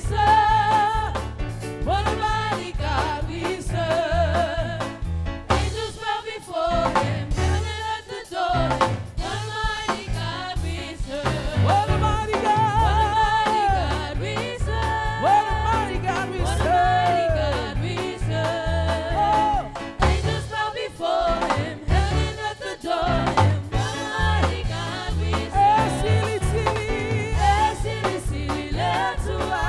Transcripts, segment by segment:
serve. What a mighty God we serve. Angels bow before him, heaven and earth adore him. What a mighty God we serve. What a mighty What a mighty God. God we serve. What a mighty God we What a mighty serve. God we serve. Oh, Angels bow before him, heaven and earth adore him. What a mighty God we eh, serve. sili, sili. Eh, sili, sili, le Atua.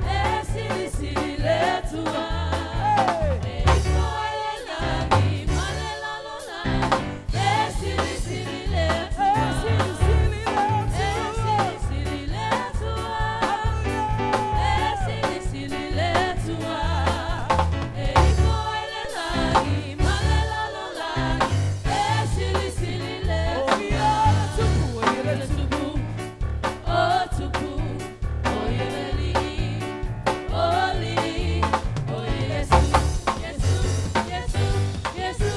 Eh, sili, sili, le Atua. Hey. E ifo ai le lagi, ma le lalolagi. Eh, sili, sili, le Eh, Atua. sili, sili, le Eh, Atua. sili, sili, le Atua. Hallelujah. Eh, sili, sili, le Atua. E ifo ai le lagi, ma le lalolagi. Eh, sili, sili, le Oh, Atua. ia le tupu, ia le Le tupu. tupu, o tupu, o ye li, o li, o Yesu, Yesu, Yesu, Yesu,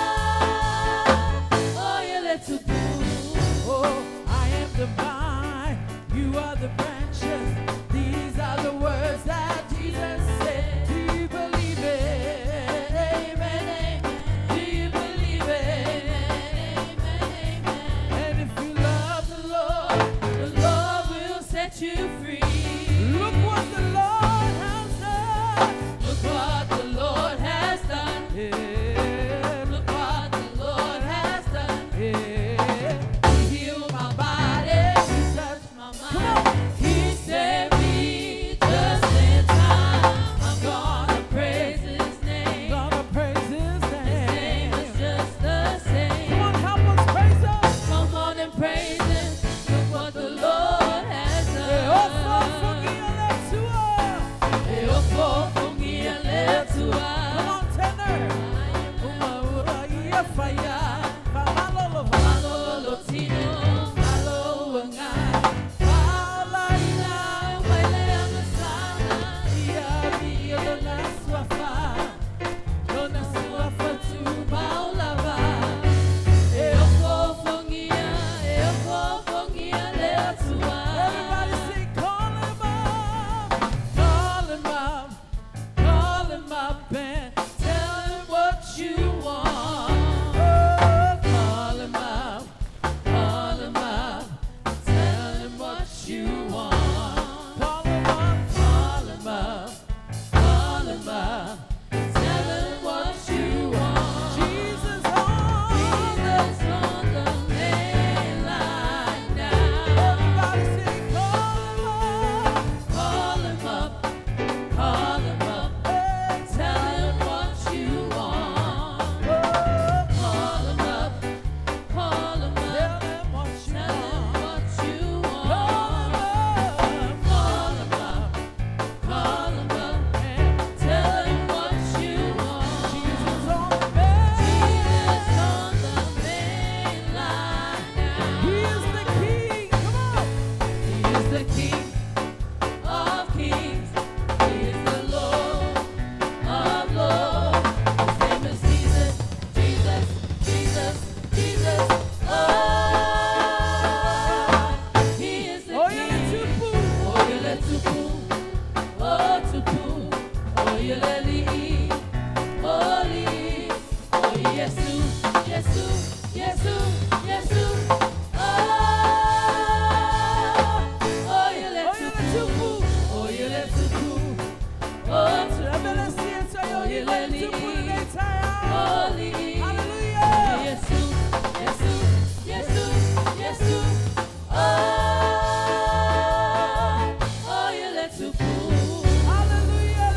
oh, o ye le tupu. Oh, I am the vine, you are the branches. These are the words that Jesus said. Do you believe it? Amen, amen. Do you believe it? Amen, amen. And if you love the Lord, The Lord will set you free. look what the Lord has done. Look what the Lord has done. Yeah, Look what the Lord has done. yeah. He healed my body. He touched my Come mind. on. He set me just in time. I'm gonna praise His name. Gonna praise His His name name. is just the same. Come on, help us praise Him. Come on and praise Him. Look what the Lord has Eh, oh, done. fungi le Atua. E o fofongia le Atua. Come on, tenor. Uma ura ia faia. Famalolo. Malolo tino, malo anga. Falaina. Mai le amasana. Ia via lona suafa. Lona suafa tu maulava. E o fofongia, e o fofongia le Atua. Everybody sing, call him up, call him up, call him up and Tell him what you want. oh, call him up, Call him up, tell him what you want. call him up, Call him up, call him up, tell him what you want. Jesus on the Jesus on the main line now. Everybody sing, call him up, Call him up, call him up, hey, tell him what you want. oh, Call him up, call him up, tell him what you tell him want. what you Call want. him up, Call him up, call him up, and tell him what you want. Jesus on the main. Jesus on the main line now. He is the king. Come on. He is the King of kings. He is the Lord of lords. His name is Jesus, Jesus, Jesus, Jesus. Oh, He is the Oh, yeah, King. tupu. Oh, ye tupu, oh tupu, oh ye li, oh li, oh Yesu, Yesu, Yesu, Yesu. Oh, oh ye Oh, yeah, tupu, tupu. oh ye tupu, oh tupu, Oh, oh ye li, oh li, Hallelujah. Yesu, Yesu, Yesu, Yesu. Oh, oh ye tupu. Hallelujah.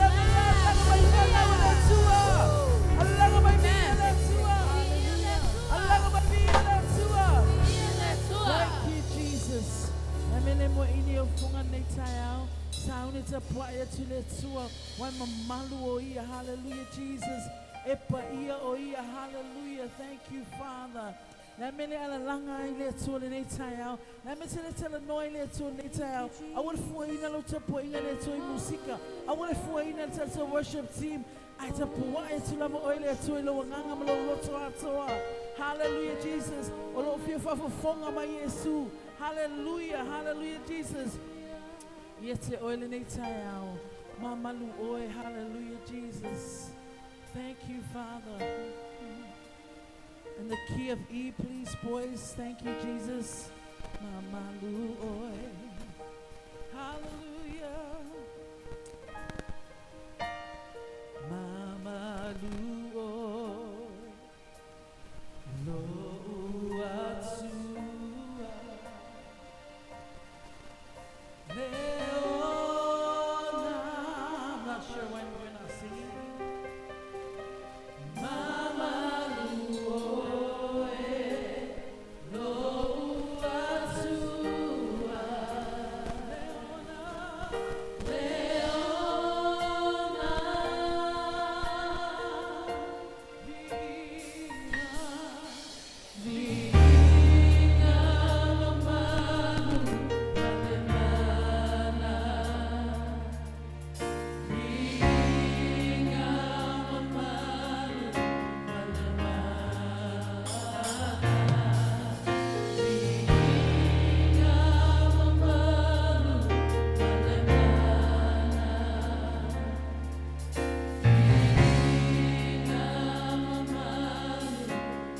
Thank you, Jesus. Amene mo ini o funga nei tai ao. Saune te pua e tu le Atua. Wai mamalu o ia. Hallelujah, Jesus. E pa ia o ia. Hallelujah. Thank you, Father. Na mele ala langa i le Atua le nei tai ao. Na me tele tele noa i le Atua le nei tai ao. A wale fua ina lo te pua inga le Atua i musika. A wale fua ina te te worship team. Ai te pua e tu lava o i le Atua i lo wanganga ma lo loto atoa. Hallelujah, Jesus. O lo fia whafafonga mai Yesu. Hallelujah, hallelujah, Jesus. Ia te oe lenei taeao. Mamalu oe. Hallelujah, Jesus. Thank you, Father. In the key of E, please, boys. Thank you, Jesus. Mamalu oe. Hallelujah. Mamalu oe. Lo'u Atua. Leona. I'm not sure when we're not singing. Mamalu oe. Lo'u Atua. Leona. Leona. Viiga. Viiga mamalu ma le mana. Viiga mamalu ma le mana. Viiga mamalu ma le mana. Viiga mamalu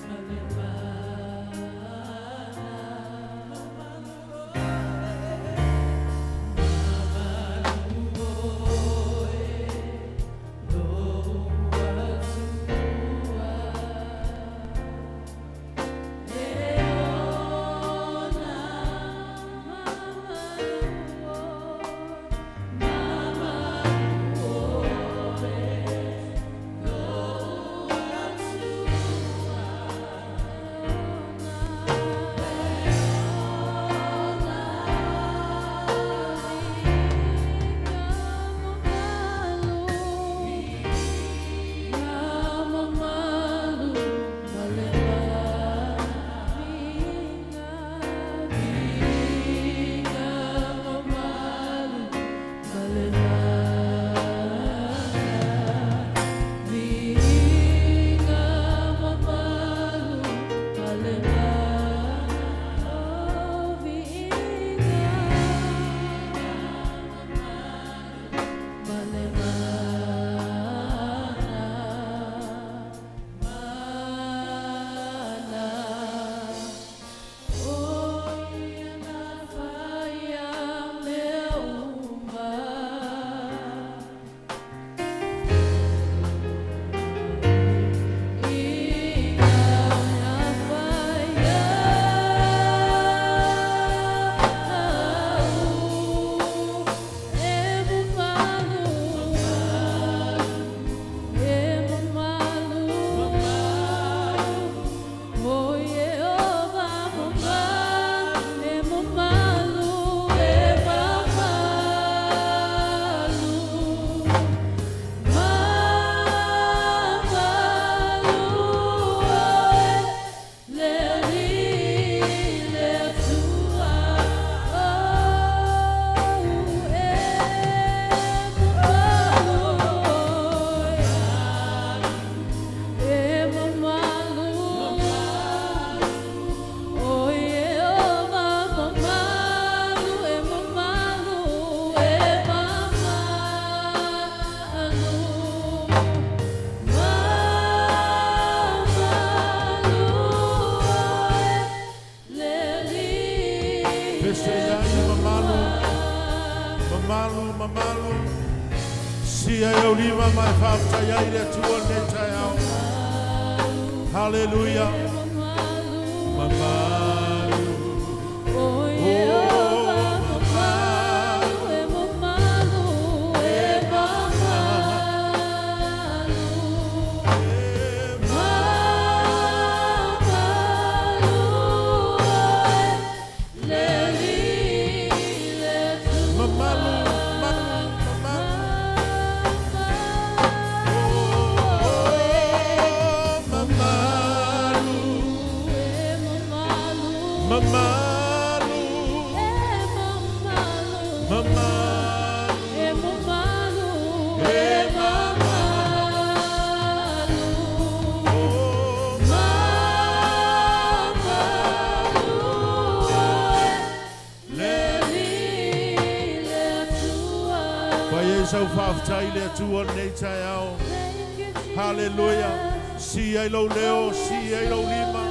ma le mana. Mamalu oe. Mamalu oe. Lo'u Atua. Leona. Mamalu oe. Mamalu oe. Lo'u Atua. Leona. Viiga mamalu ma le mana. Viiga mamalu ma le mana. Viiga mamalu ma le mana. Oh, viiga ma le mana. Mana. O ia na faia mea uma. Ia na faia au. E mamalu, e mamalu. O Jeová, mamalu, e mamalu, e mamalu. Mamalu oe, le Alii le Atua. Oh, e mamalu oe. E mamalu. O Jeová, mamalu, e mamalu, e mamalu. Mamalu oe, le Alii Feseiai mamalu, mamalu, mamalu. Sia e ou lima ma e faafetai ai le Atua lenei taeao. Haleluia. Mamalu. O Jeová, mamalu, e mamalu, e mamalu. Mamalu oe, le Alii le Atua. Mamalu, mamalu, mamalu. Oh, mamalu. E mamalu. Mamalu. E mamalu. Mamalu. E mamalu, e mamalu. Oh, Mamalu oe, le Alii le Fai sau faafetai i le Atua lenei taeao. Haleluia. Sii ai lou leo, sii ai lou lima.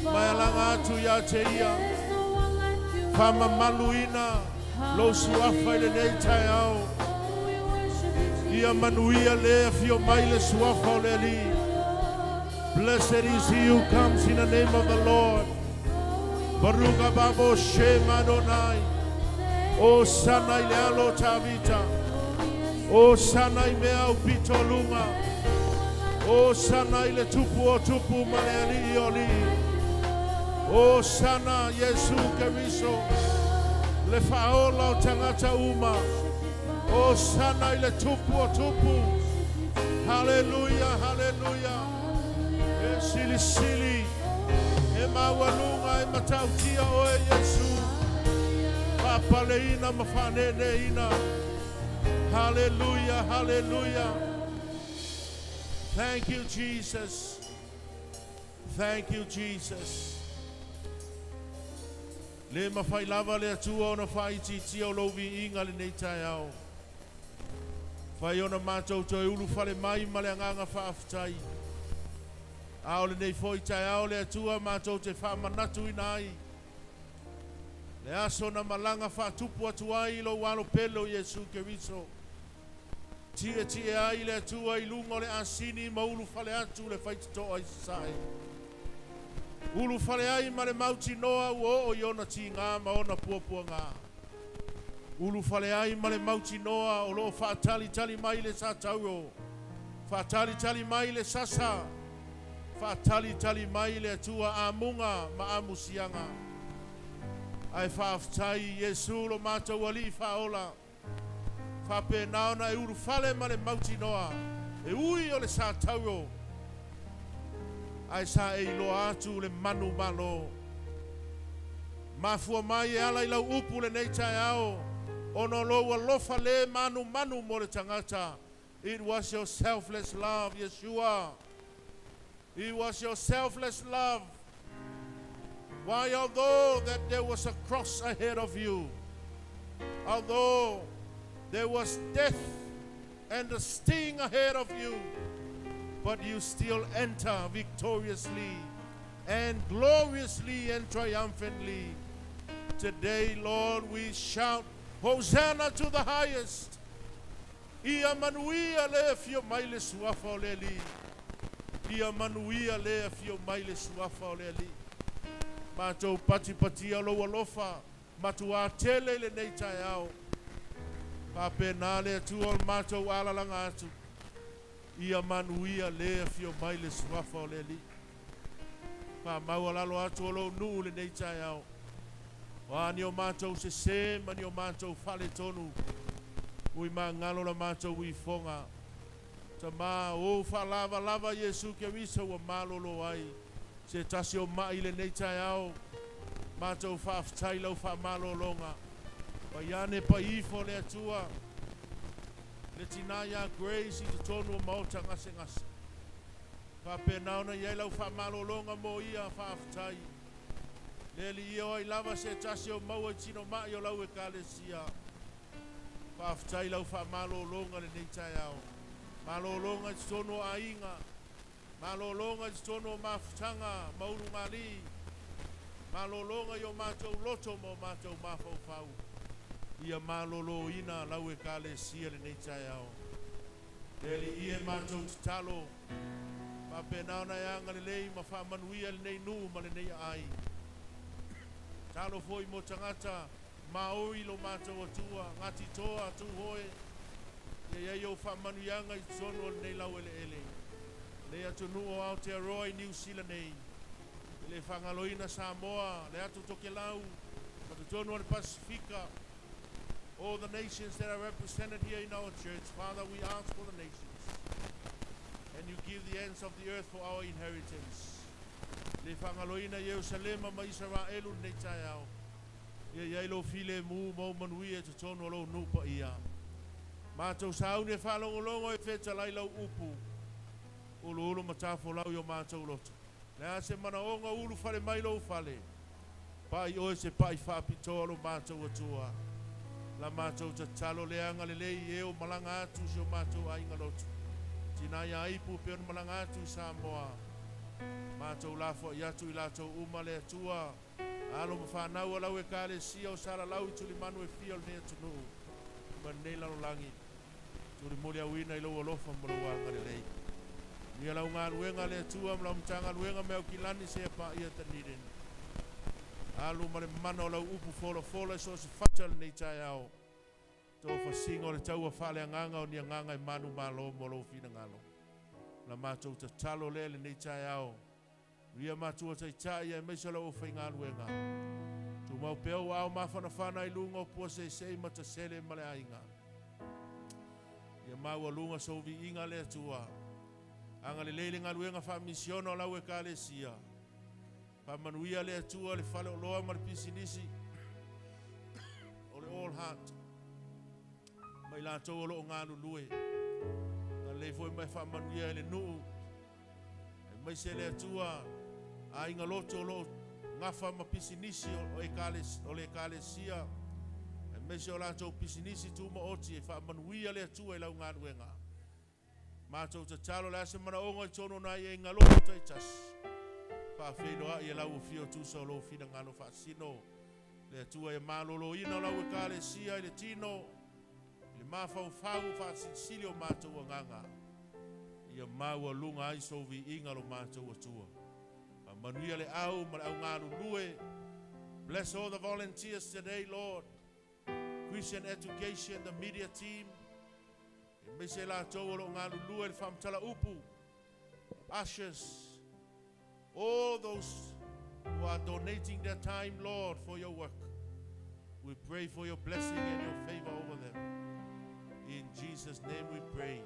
Ma e alaga atu ia te ia. Faamamaluina lou suafa i lenei taeao. Ia manuia le afio mai le suafa o le Alii. Blessed is he who comes in the name of the Lord. Baruch haba b'shem Adonai. Hosana i le alo o Tavita. Hosana i mea aupito o luga. Hosana i le tupu o tupu ma le alii o alii. Hosana Iesu Keriso. Le faaola o tagata uma. Hosana i le tupu o tupu. Haleluia, haleluia. E silisili. E maualuga e matautia oe Iesu. Faapaleina ma faaneeneeina. Haleluia, haleluia. Thank you, Jesus. Thank you, Jesus. Le mafai lava le Atua ona faaitiitia o lou viiga lenei taeao. Fai ona matou toe ulufale mai ma le agaga faafetai. A o lenei foi taeao le Atua matou te faamanatuina ai. Le aso na malaga faatupu atu ai lou alo pele o Iesu Keriso. Tietie ai le Atua i luga o le asini ma ulufale atu le faitotoa i sasae. Ulufale ai ma le mautinoa ua oo i ona tiga ma ona puapuaga. Ulufale ai ma le mautinoa o loo faatalitali mai le satauro. Faatalitali mai le sasa. Faatalitali mai le Atua amuga ma amusiaga. Ae faafetai Iesu lo matou alii faaola. Faapena ona e ulufale ma le mautinoa e ui o le satauro. Ae sa e iloa atu le manu malo. Mafua mai e ala i lau upu lenei taeao ona o lou alofa le manumanu mo le tagata. It was your selfless love, Yeshua. It was your selfless love. Why, although that there was a cross ahead of you, although there was death and the sting ahead of you, but you still enter victoriously and gloriously and triumphantly. Today, Lord, we shout, Hosanna to the highest. Ia manuia le afio mai le suafa o le Alii. Ia manuia le afio mai le suafa o le Alii. Matou patipatia lou alofa, matuā tele i lenei taeao. Faapena le Atua o le matou alalaga atu. Ia manuia le afio mai le suafa o le Alii. Faamaualalo atu o lou nuu lenei taeao. O a ni o matou sesē ma ni o matou faaletonu. Ui magalo la matou ifoga. Tamā o ou faalavalava Iesu Keriso ua malolo ai. Se tasi o mai lenei taeao. Matou faafetai lau faamalologa. Pai ane pai ifo le Atua. Le tina ia Grace i totonu o maota gasegase. Faapena ona i ai lau faamalologa mo ia faafetai. Le Alii e o ai lava se tasi o maua i tino mai o lau ekalesia. Faafetai lau faamalologa lenei taeao. Malologa i totonu o aiga. Malologa i totonu o mafutaga ma ulugalii. Malologa i o matou loto ma o matou mafaufau. Ia maloloina lau ekalesia lenei taeao. Le Alii e matou tatalo. Faapena ona e agalelei ma faamanuia lenei nuu ma lenei aai. Talo foi mo tagata Maori lo matou Atua, Ngāti Toa, Tūhoe, ia iai ou faamanuiaga i totonu o lenei laueleele. Lenei atunuu o Aotearoa i Niu Sila nei. E le faagaloina Samoa, le atu Tokelau, ma totonu o le Pasifika. All the nations that are represented here in our church, Father, we ask for the nations. And you give the ends of the earth for our inheritance. Le faagaloina Ierusalema ma Isaraelu lenei taeao. Ia iai lou filemu ma ou manuia i totonu o lou nuu paia. Matou sauni e faalogologo e fetalai lau upu. Uluulu ma tafolau i o matou loto. Le a se manaoga ulufale mai lou fale. Pai oe se pai faapitoa lo matou Atua. La mātou tatalo le agalelei i e o malaga atu i si o matou aiga lotu. Tina ia ipu pe ona malaga atu i Samoa. Matou lafoai atu i latou uma le Atua. Alo ma fanau a lau Ekalesia o salalau i tulimanu e fia o lenei atunuu ma lenei lalolagi. Tulimuliauina i lou alofa ma lou agalelei. Manuia lau galuega le Atua ma lau Matagaluega me Aukilani seia paia Dunedin. Alu ma le mana o lau upu folafola i so o se fata i lenei taeao. Tofasiga o le taua faaleagaga o ni agaga e manumalo mo lou finagalo. La matou tatalo lea i lenei taeao. Manuia matua taitai aemaise o lau aufaigaluega. Tumau pea ou aao mafanafana i luga o Puaseisei ma Tasele ma le aiga. Ia maualuga sou viiga le Atua. Agalelei le galuega faamisiona o lau Ekalesia. Faamanuia le Atua le faleoloa ma le pisinisi o le All Heart ma i latou o lo o galulue. Agalelei foi ma e faamanuia i le nuu aemaise le Atua aiga loto o lo o gafa ma pisinisi o le Ekalesia aemaise o latou pisinisi tumaoti e faamanuia le Atua i lau galuega. Matou tatalo o le a se manaoga i totonu o nai aiga loto taitasi. Faafeiloai e lau afio tusa o lou finagalo faasino. Le Atua ia maloloina o lau Ekalesia i le tino, i le mafaufau faasilisili o matou agaga. Ia maualuga ai sou viiga lo matou Atua. Faamanuia le au ma le au galulue. Bless all the volunteers today, Lord. Christian Education, the media team. Aemaise latou o lo o galulue le faamatala upu. Ushers, all those who are donating their time, Lord, for your work. We pray for your blessing and your favor over them. In Jesus' name we pray.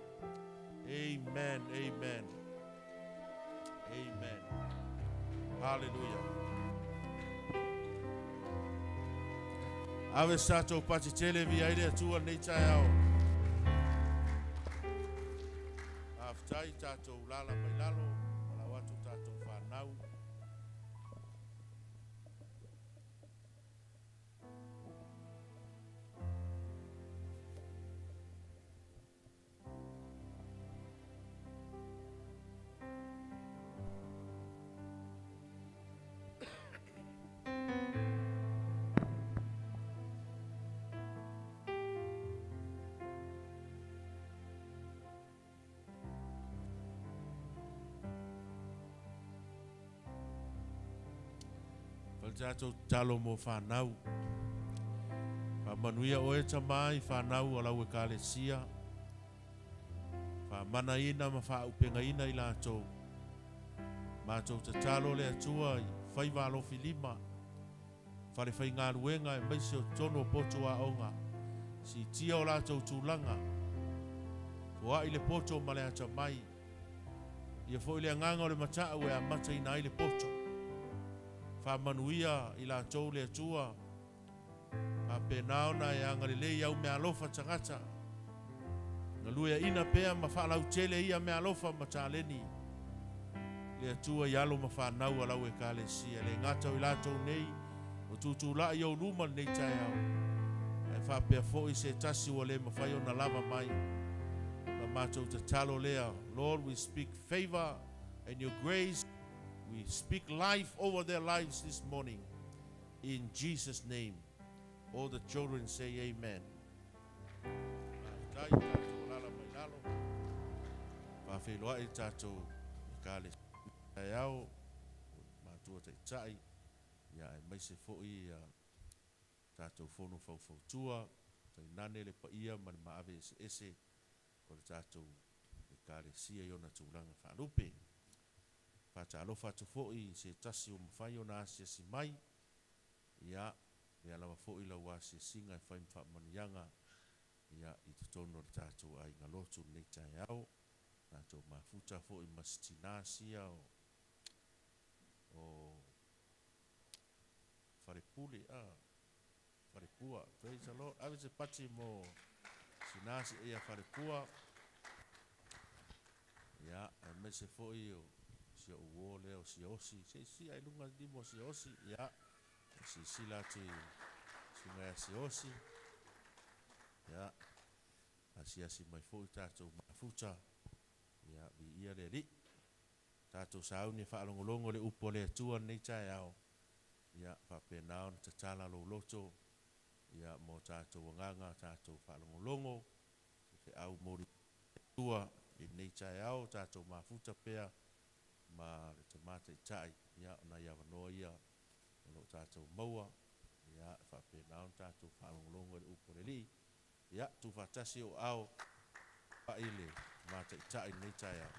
Amen. Amen. Amen. Hallelujah. Ave se tatou pati tele e viia ai le Atua i lenei taeao. Faafetai tatou lala mai lalo, valaau atu tatou fanau. Fai le tatou tatalo mo fanau. Faamanuia oe tama i fanau a lau Ekalesia. Faamanaina ma faaupegaina i latou. Matou tatalo le Atua i faiva alofi lima, fale faigaluega aemaise o totonu o potu aoga. Siitia o latou tulaga. Foai le poto ma le atamai. Ia foi le agaga o le matau e amataina ai le poto. Faamanuia i latou le Atua. Faapena ona e agalelei au meaalofa tagata. Galueaina pea ma faalautele ia meaalofa ma taleni. Le Atua i alo ma fanau a lau Ekalesia. E le gata o i latou nei o tutulai i ou luma lenei taeao, ae faapea foi se tasi ua le mafai ona lava mai. La matou tatalo lea. Lord, we speak favor and your grace. We speak life over their lives this morning. In Jesus' name. All the children say amen. Faafetai tatou lala mai lalo. Faafeiloai tatou Ekalesia taeao, matua taitai, ia aemaise foi ia tatou fono faufautua, tainane le paia ma le maave eseese o le tatou Ekalesia i ona tulaga faalupe. Faatalofa atu foi i se tasi ua mafai ona asiasi mai, ia, lea lava foi lau asiasiga e fai ma faamanuiaga, ia, i totonu o le tatou aiga lotu i lenei taeao. Tatou mafuta foi ma si tina sia o Falepule, Falepua, praise the Lord. Ave se pati mo sina si ia Falepua. Ia, aemaise foi o si ou uo lea o Siaosi. Se i sia i luga lima o Siaosi. Ia, silasila atu i susuga ia Siaosi. Asiasi mai foi tatou mafuta, ia, viia le Alii. Tatou sauni e faalogologo i le upu a le Atua i lenei taeao, ia faapena ona tatala lou loto, ia, mo tatou agaga, tatou faalogologo, se feau moli le Atua i lenei taeao, tatou mafuta pea ma le Tama Taitai, ia, o nai avanoa ia o lo o tatou maua, ia, e faapena ona tatou faalogologo i le upu a le Alii. Ia, tuufaatasi ou aao i le Tama Taitai i lenei taeao.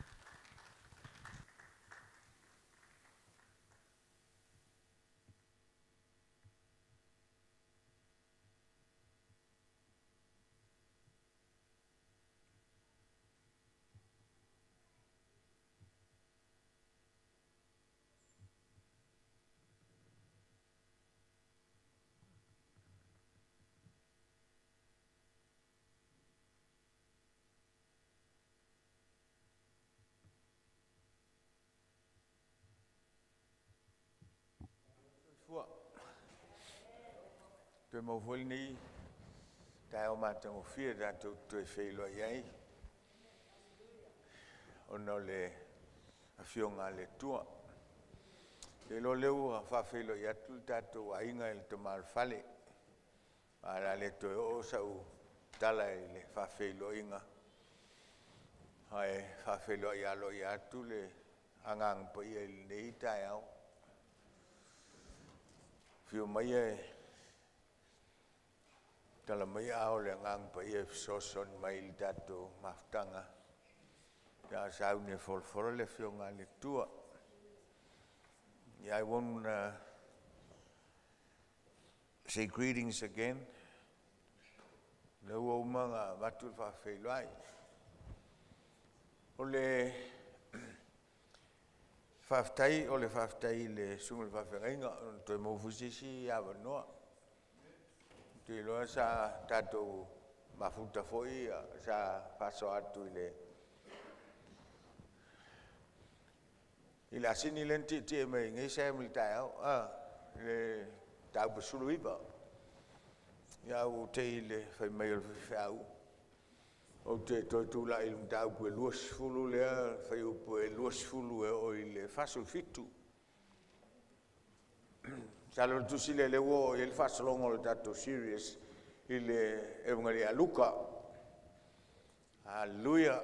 Soifua. Toe maua foi lenei taeao matagofie tatou te toe feiloai ai ona o le Afioga a le Atua. Ou te iloa o lea ua faafeiloai atu le tatou aiga i le tama o le fale, ae o le a le toe oo sau tala i le faafeiloaiga, ae faafeiloai aloaia atu le Agaga Paia i lenei taeao. Afio mai e tala mai ao o le Agaga Paia e fesoasoani mai i le tatou mafutaga pe a sauni e folafola le Afioga a le Atua. Yeah, I want to say greetings again. Lea ua uma ona avatu le faafeiloai. O le faafetai, o le faafetai i le susuga i le faafeagaiga ona toe maua foi se isi avanoa. Ou te iloa sa tatou mafuta foi sa faasoa atu i le i le asini lea na tietie mai nei Sam i le taeao, le mataupu e 19. Ia ua te i le fai mai o le faifeau, ou te toe tulai i le mataupu e 20 lea, fuaiupu e 20 e oo i le 47. Masalo o le tusi lea o lea ua oo i ai le faasologa o le tatou series i le Euangelia a Luka. Haleluia.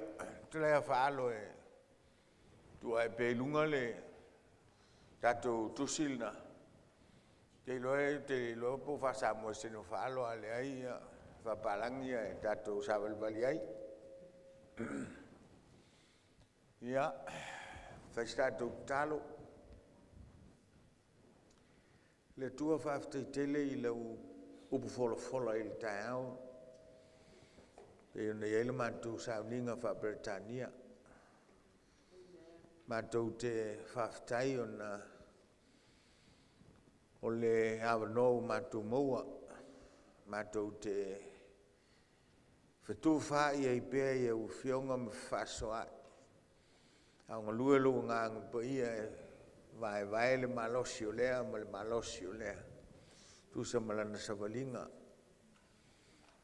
Tulai lava faalo e tuu ae pea i luga le tatou tusi lena. Te iloa e te iloa po o faa-Samoa e sene o faalo, a leai ia faapalagi ia e tatou savalivali ai. Ia, fai se tatou tatalo. Le Atua faafetai tele i lau upu folafola i le taeao, pei ona i ai le matou sauniga faa-Peretania. Matou te faafetai ona o le avanoa ua matou maua, matou te fetufaai ai pea i au Afioga ma fefaasoaai, a o galue lou Agaga Paia e vaevae le malosi o lea ma le malosi o lea, tusa ma lana savaliga.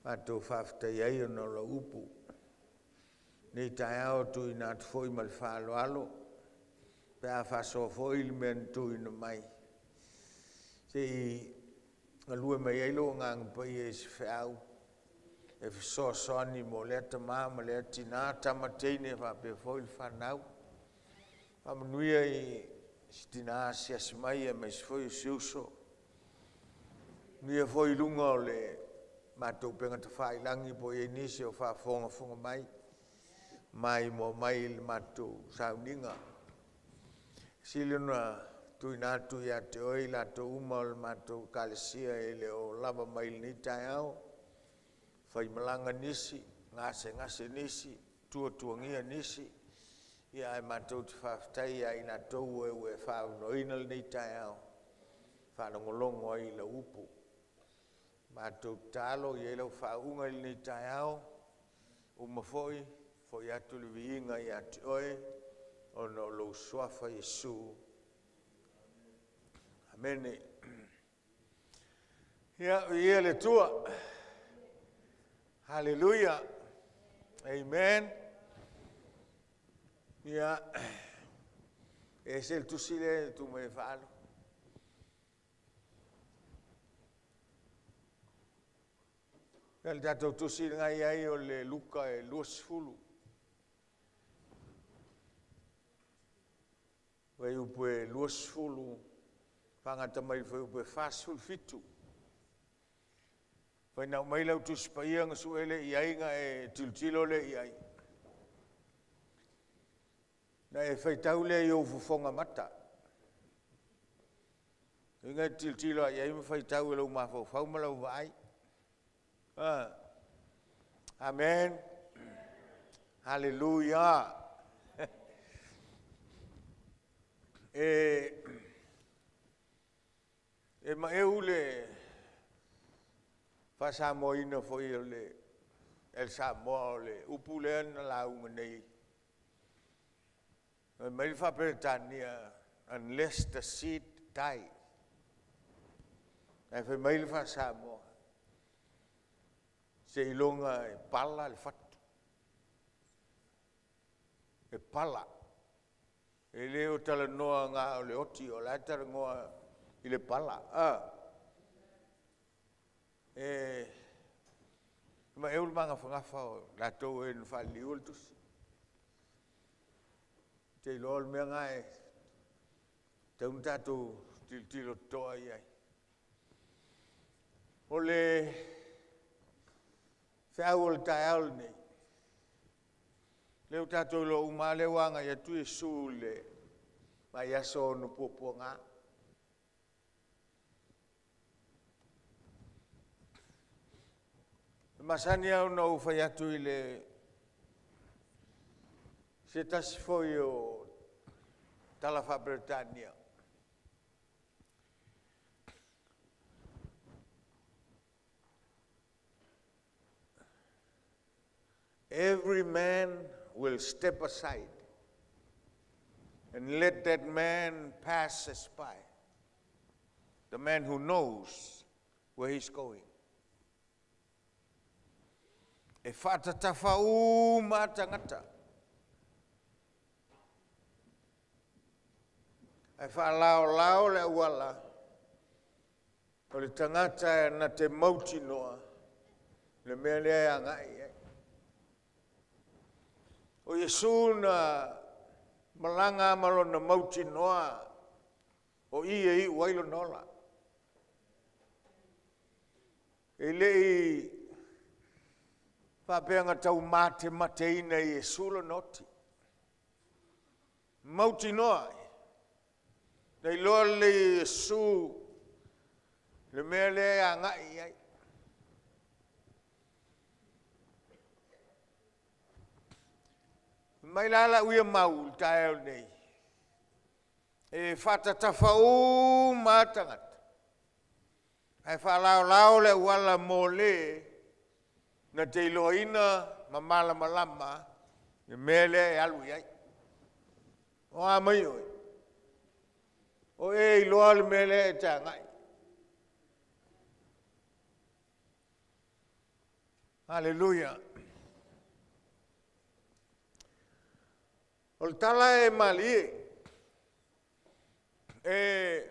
Matou faafetai ai ona o lau upu. Nei taeao tuuina atu foi ma le faaaloalo, pe a faasoa foi le mea na tuuina mai, se i galue mai ai lou Agaga Paia i se feau e fesoasoani mo lea tama ma lea tina, tama teine faapea foi le fanau. Faamanuia i si tina asiasi mai aemaise foi o si uso. Manuia foi i luga o le matou upega tafailagi po o i ai nisi o faafogafoga mai, maimoa mai i le matou sauniga. Sili ona tuuina atu ia te oe i latou uma o le matou ekalesia e le o lava mai i lenei taeao, faimalaga nisi, gasegase nisi, tuatuagia nisi, ia ae matou te faafetai ia i latou e ua e faaaunoaina lenei taeao, faalogologo ai i lau upu. Matou tatalo i ai lau faauuga i lenei taeao, uma foi, foi atu le viiga ia te oe, ona o lou suafa Iesu. Amene. Ia, viia le Atua. Haleluia. Amen. Ia, e ese le tusi lea e tuu mai e faaalu. Ia le tatou tusi lena i ai o le Luka e 20. Fuaiupu e 20, faagata mai le fuaiupu e 47. Fainau mai lau Tusi Paia na sue lea i ai na e tilotilo lea i ai. Na e faitau lea i ou fofoga mata. Uiga e tilotilo i ai ma faitau e lou mafaufau ma lau vaai. Ah. Amen. Haleluia. E e maeu le faasamoaina foi o le El Samoa o le upu lea na lauga nei. Fai mai le faa-Peretania, unless the seed die. Ae fai mai le faa-Samoa, seiloga e pala le fatu. E pala. E le o talanoa na o le oti, o la e talanoa i le pala. A. E maeu le magafagafa o latou e na faaliliua le tusi. Te iloa o le mea na e tatau ona tatou tilotilo totoa i ai. O le feau o le taeao lenei, lea ua tatou iloa uma lava lea ua agai atu Iesu i le vaiaso o ona puapuaga. E masani lava ona ou fai atu i le se tasi foi o tala faa-Peretania. Every man will step aside and let that man pass us by. The man who knows where he's going. E whaatatafa uma tangata. Ae faalaolao le auala o le tagata na te mautinoa le mea lea e agai i ai. O Iesu na malaga ma lona mautinoa o i e iu ai lona ola. E le i faapea na taumatemateina e Iesu lona oti. Mautinoa ai, na iloa lelei e Iesu le mea lea e agai i ai. Mai la lau ia mau i le taeao nei, e faatatafa uma lava tagata, ae faalaolao le auala mo le na te iloaina ma malamalama le mea lea e alu i ai. O a mai oe? O e iloa le mea lea e te agai. Haleluia. O le tala e malie, e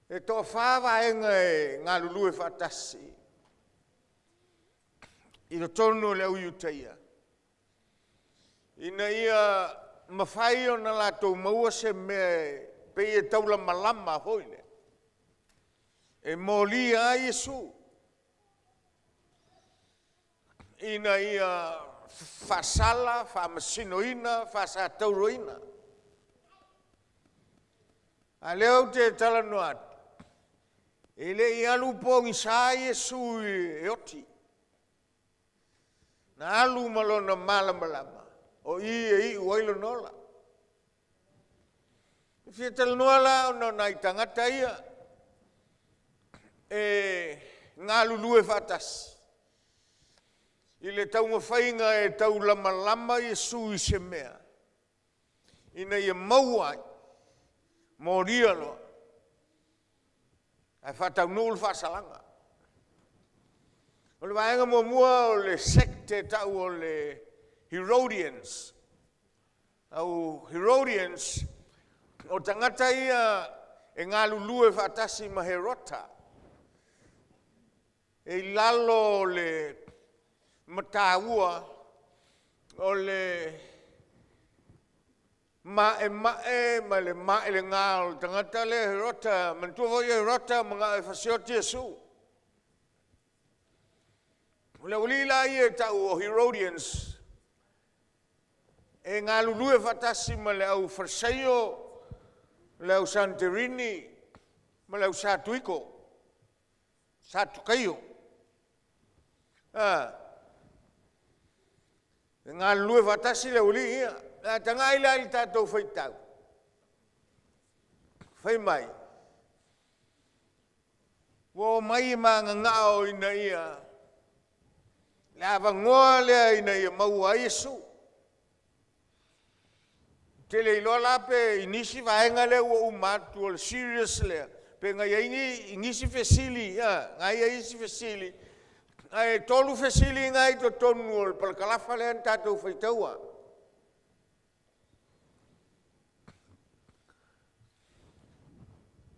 e toafa vaega e galulue faatasi i totonu o le au Iutaia, ina ia mafai ona latou maua se mea e pei e taulamalama foi lea, e molia ai Iesu ina ia faasala, faamasinoina, faasatauroina. A lea ou te talanoa atu, e le i alu pogisa Iesu e oti. Na alu ma lona malamalama, o i e iu ai lona ola. E fia talanoa la ona o nai tagata ia e galulue faatasi i le taumafaiga e taulamalama Iesu i se mea ina ia maua ai, molia loa, ae faataunuu le faasalaga. O le vaega muamua o le sect e tau o le Herodians. Au Herodians, o tagata ia e galulue faatasi ma Herota. E i lalo o le mataua o le ma'ema'e ma le maelega o le tagata lea Herota. Manatua foi o Herota mana'o e fasioti Iesu. O le aualii la ia e ta'u o Herodians e galulue faatasi ma le au Fariseio, le au Saneterini ma le au Satuiko, Satukaio. A, e galulue faatasi le aualii ia. A tagai la i le tatou faitau, fai mai, ua omai e magagao ina ia le avanoa lea ina ia maua ai Iesu. Tele iloa la pe i nisi vaega lea ua uma atu o le serious lea, pe na i ai ni, nisi fesili, a, na i ai isi fesili, ae tolu fesili na i totonu o le palakalafa lea na tatou faitaua.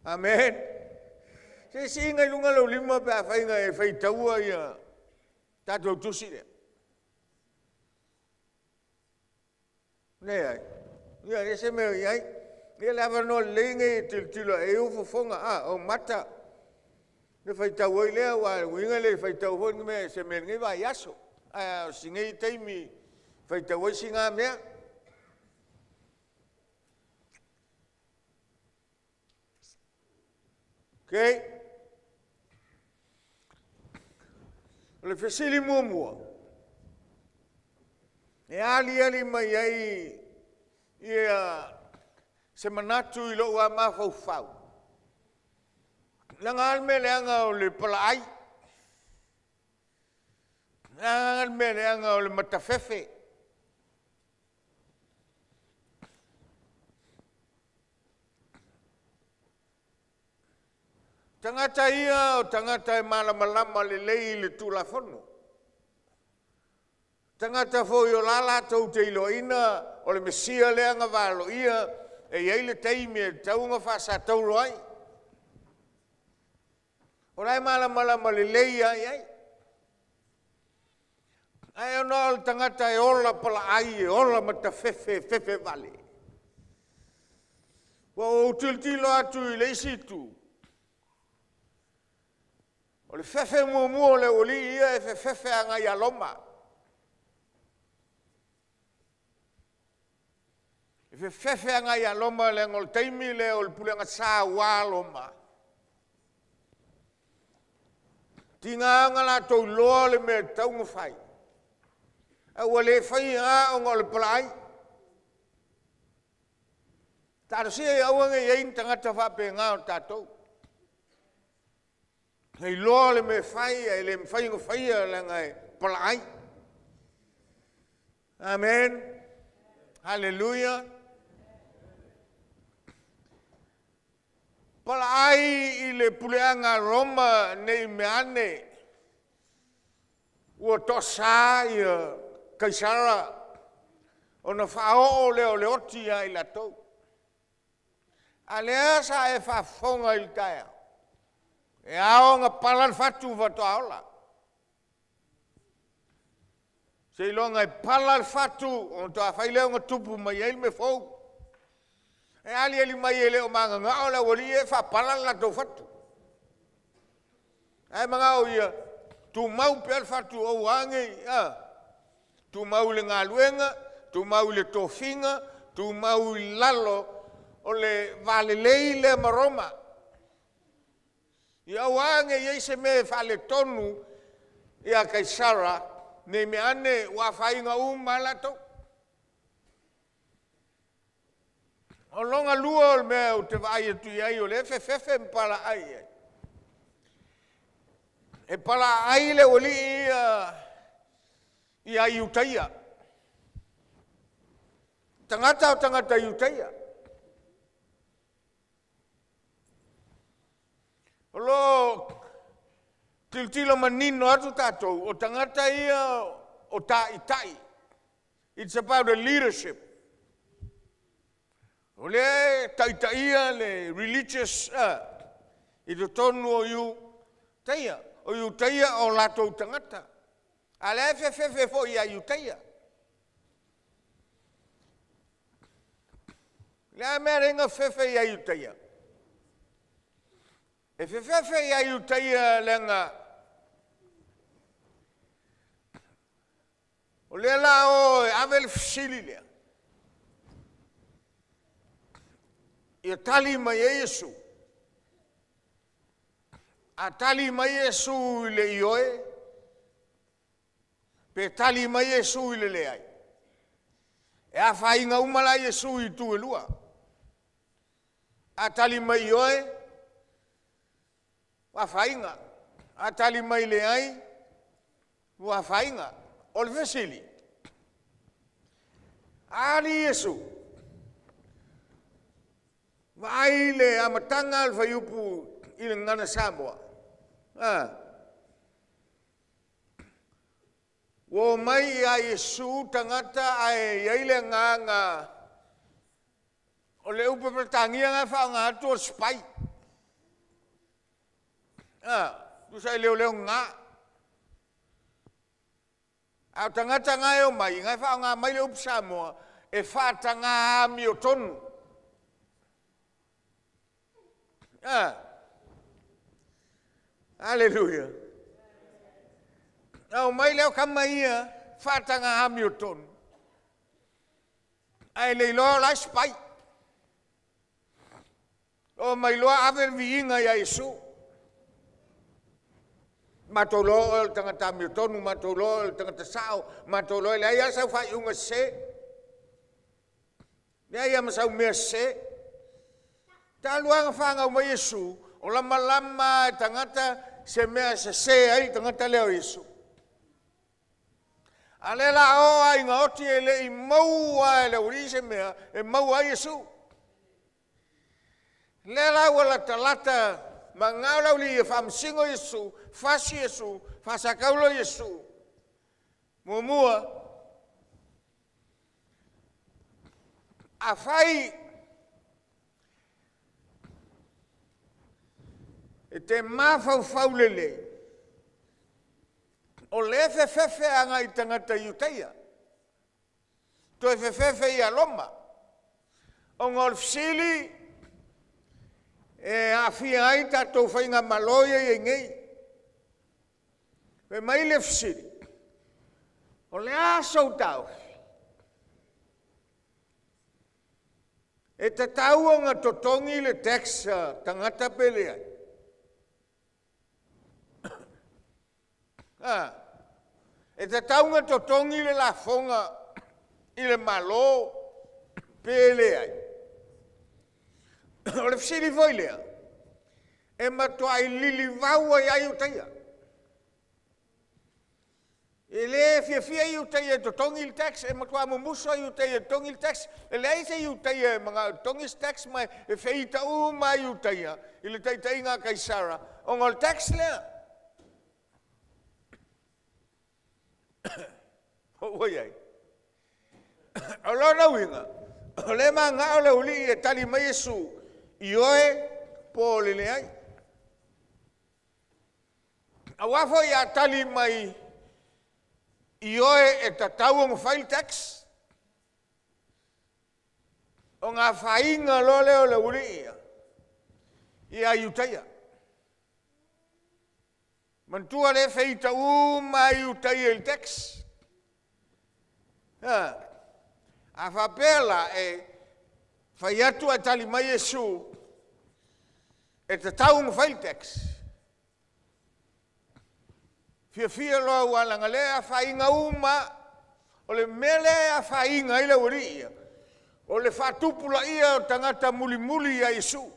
Amen. Se siiga i luga lou lima pe afai na e faitaua ia tatou tusi lea. Leai. Ia, e se mea o i ai. Ia le avanoa lelei nei e tilotilo ai ou fofoga, a, ou mata. Le faitau ai lea, aua o le uiga e le faitau foi ni mea, se mea i lenei vaiaso. Ae o si nei taimi faitau ai sina mea. Okay. O le fesili muamua, e aliali mai ai ia se manatu i lou lava mafaufau, leaga a le mea leaga o le palaai, leaga le mea leaga o le matafefe. Tagata ia o tagata e malamalama lelei i le Tulafono. Tagata foi o la latou te iloaina o le Mesia lea na valoia e i ai le taimi e tatau ona faasatauro ai. O la e malamalama lelei lava i ai. Ae ona o le tagata e ola palaai, e ola matafefe, e fefe vale. Ua ou tilotilo atu i le isi itu, o le fefe muamua o le aualii ia e fefefe agai ia Roma. E fefefe agai ia Roma leaga o le taimi lea o le pulega sa ua Roma. Tiga ona latou iloa le mea e tatau ona fai, ae ua le faia lava ona o le palaai. Talosia ia aua ne i i ai ni tagata faapena o tatou. E iloa le mea e fai ae le mafai ona faia leaga e palaai. Amen. Haleluia. Palaai i le puleaga a Roma ne i meaane ua toasa ia Kaisara ona faaoo lea o le oti ia i latou. A lea sa e faafofoga i le taeao, e ao ona pala le fatu faatoa ola. Seiloga e pala le fatu ona faatoa fai lea ona tupu mai ai le mea fou. E aliali mai e le o magagao le aualii ia e faapala le latou fatu. Ae manao ia tumau pea le fatu aua ne i, a, tumau i le galuega, tumau i le tofiga, tumau i lalo o le va lelei lea ma Roma. Ia aua ne i i ai se mea e faaletonu ia Kaisara, ne i mea ane ua afaina uma lava latou. O lona lua o le mea ou te vaai atu i ai o lea e fefefe ma palaai i ai, e palaai le aualii ia ia Iutaia. Tagata o tagata Iutaia. O lo o Tilotilo manino atu tatou, o tagata ia o taitai. It's about a leadership. O lea e taitaia le religious i totonu o Iutaia. O Iutaia o latou tagata. A lea e fefefe foi ia Iutaia. Le a mea lenga fefe ia Iutaia? E fefefe ia Iutaia leaga o lea la o e ave le fesili lea. Ia tali mai ai Iesu. A tali mai Iesu i le ioe, pe tali mai Iesu i le leai. E afaina uma la Iesu i itu e lua. A tali mai ioe, ua afaina. A tali mai leai, ua afaina. O le fesili, a alii Iesu, vaai le amataga o le fuaiupu i le Gagana Samoa, ua omai ia Iesu tagata ae i ai le agaga o le upu Peretania na e faaaoga atu o le spy. Tusa e leoleo gagā. A o tagata na e omai, na e faaaoga mai le upu Samoa e faataga amiotonu. Aleluia. Na omai lea o tama ia faataga amiotonu, ae le iloa o la e spy. Omai loa ave le viiga ia Iesu. Matou iloa oe o le tagata amiotonu, matou iloa oe o le tagata sao, matou iloa e leai lava sau faaiuga sese. Leai lava ma sau mea sese. Talu lava ona fanau mai Iesu, o lamalama lava e tagata se mea e sese ai le tagata lea o Iesu. A lea la oo lava ina oti e le i maua e le aualii se mea e maua ai Iesu. Lea la ua latalata magao le aualii e faamasino Iesu, fasi Iesu, faasatauro Iesu. Muamua, afai e te mafaufau lelei, o lea e fefefe agai i tagata Iutaia, toe fefefe ia Roma, ona o le fesili e aafia ai tatou faigamalo ia i ai nei. Fai mai le fesili, o le a sou taofi? E tatau ona totogi le tax a tagata pe leai? E tatau ona totogi le lafoga i le Malo pe leai? O le fesili foi lea, e matuai lilivau ai lava Iutaia. E le fiafia Iutaia e totogi le tax, e matua mumuso Iutaia e totogi le tax. E leai se Iutaia e manao e totogi se tax, ma e feita uma Iutaia i le taitaiga a Kaisara, ona o le tax lea. Ua i ai. O lona uiga, o lea e manao le aualii e tali mai Iesu, ioe po o le leai. Aua foi a tali mai ioe e tatau ona fai le tax, ona afaina loa lea o le aualii ia ia Iutaia. Manatua lea e feita uma Iutaia i le tax. A faapea la e fai atu ae tali mai Iesu e tatau ona fai le tax, fiafia loa ua leaga lea e afaina uma. O le mea lea e afaina ai le aualii ia, o le faatupulaia o tagata mulimuli ia Iesu,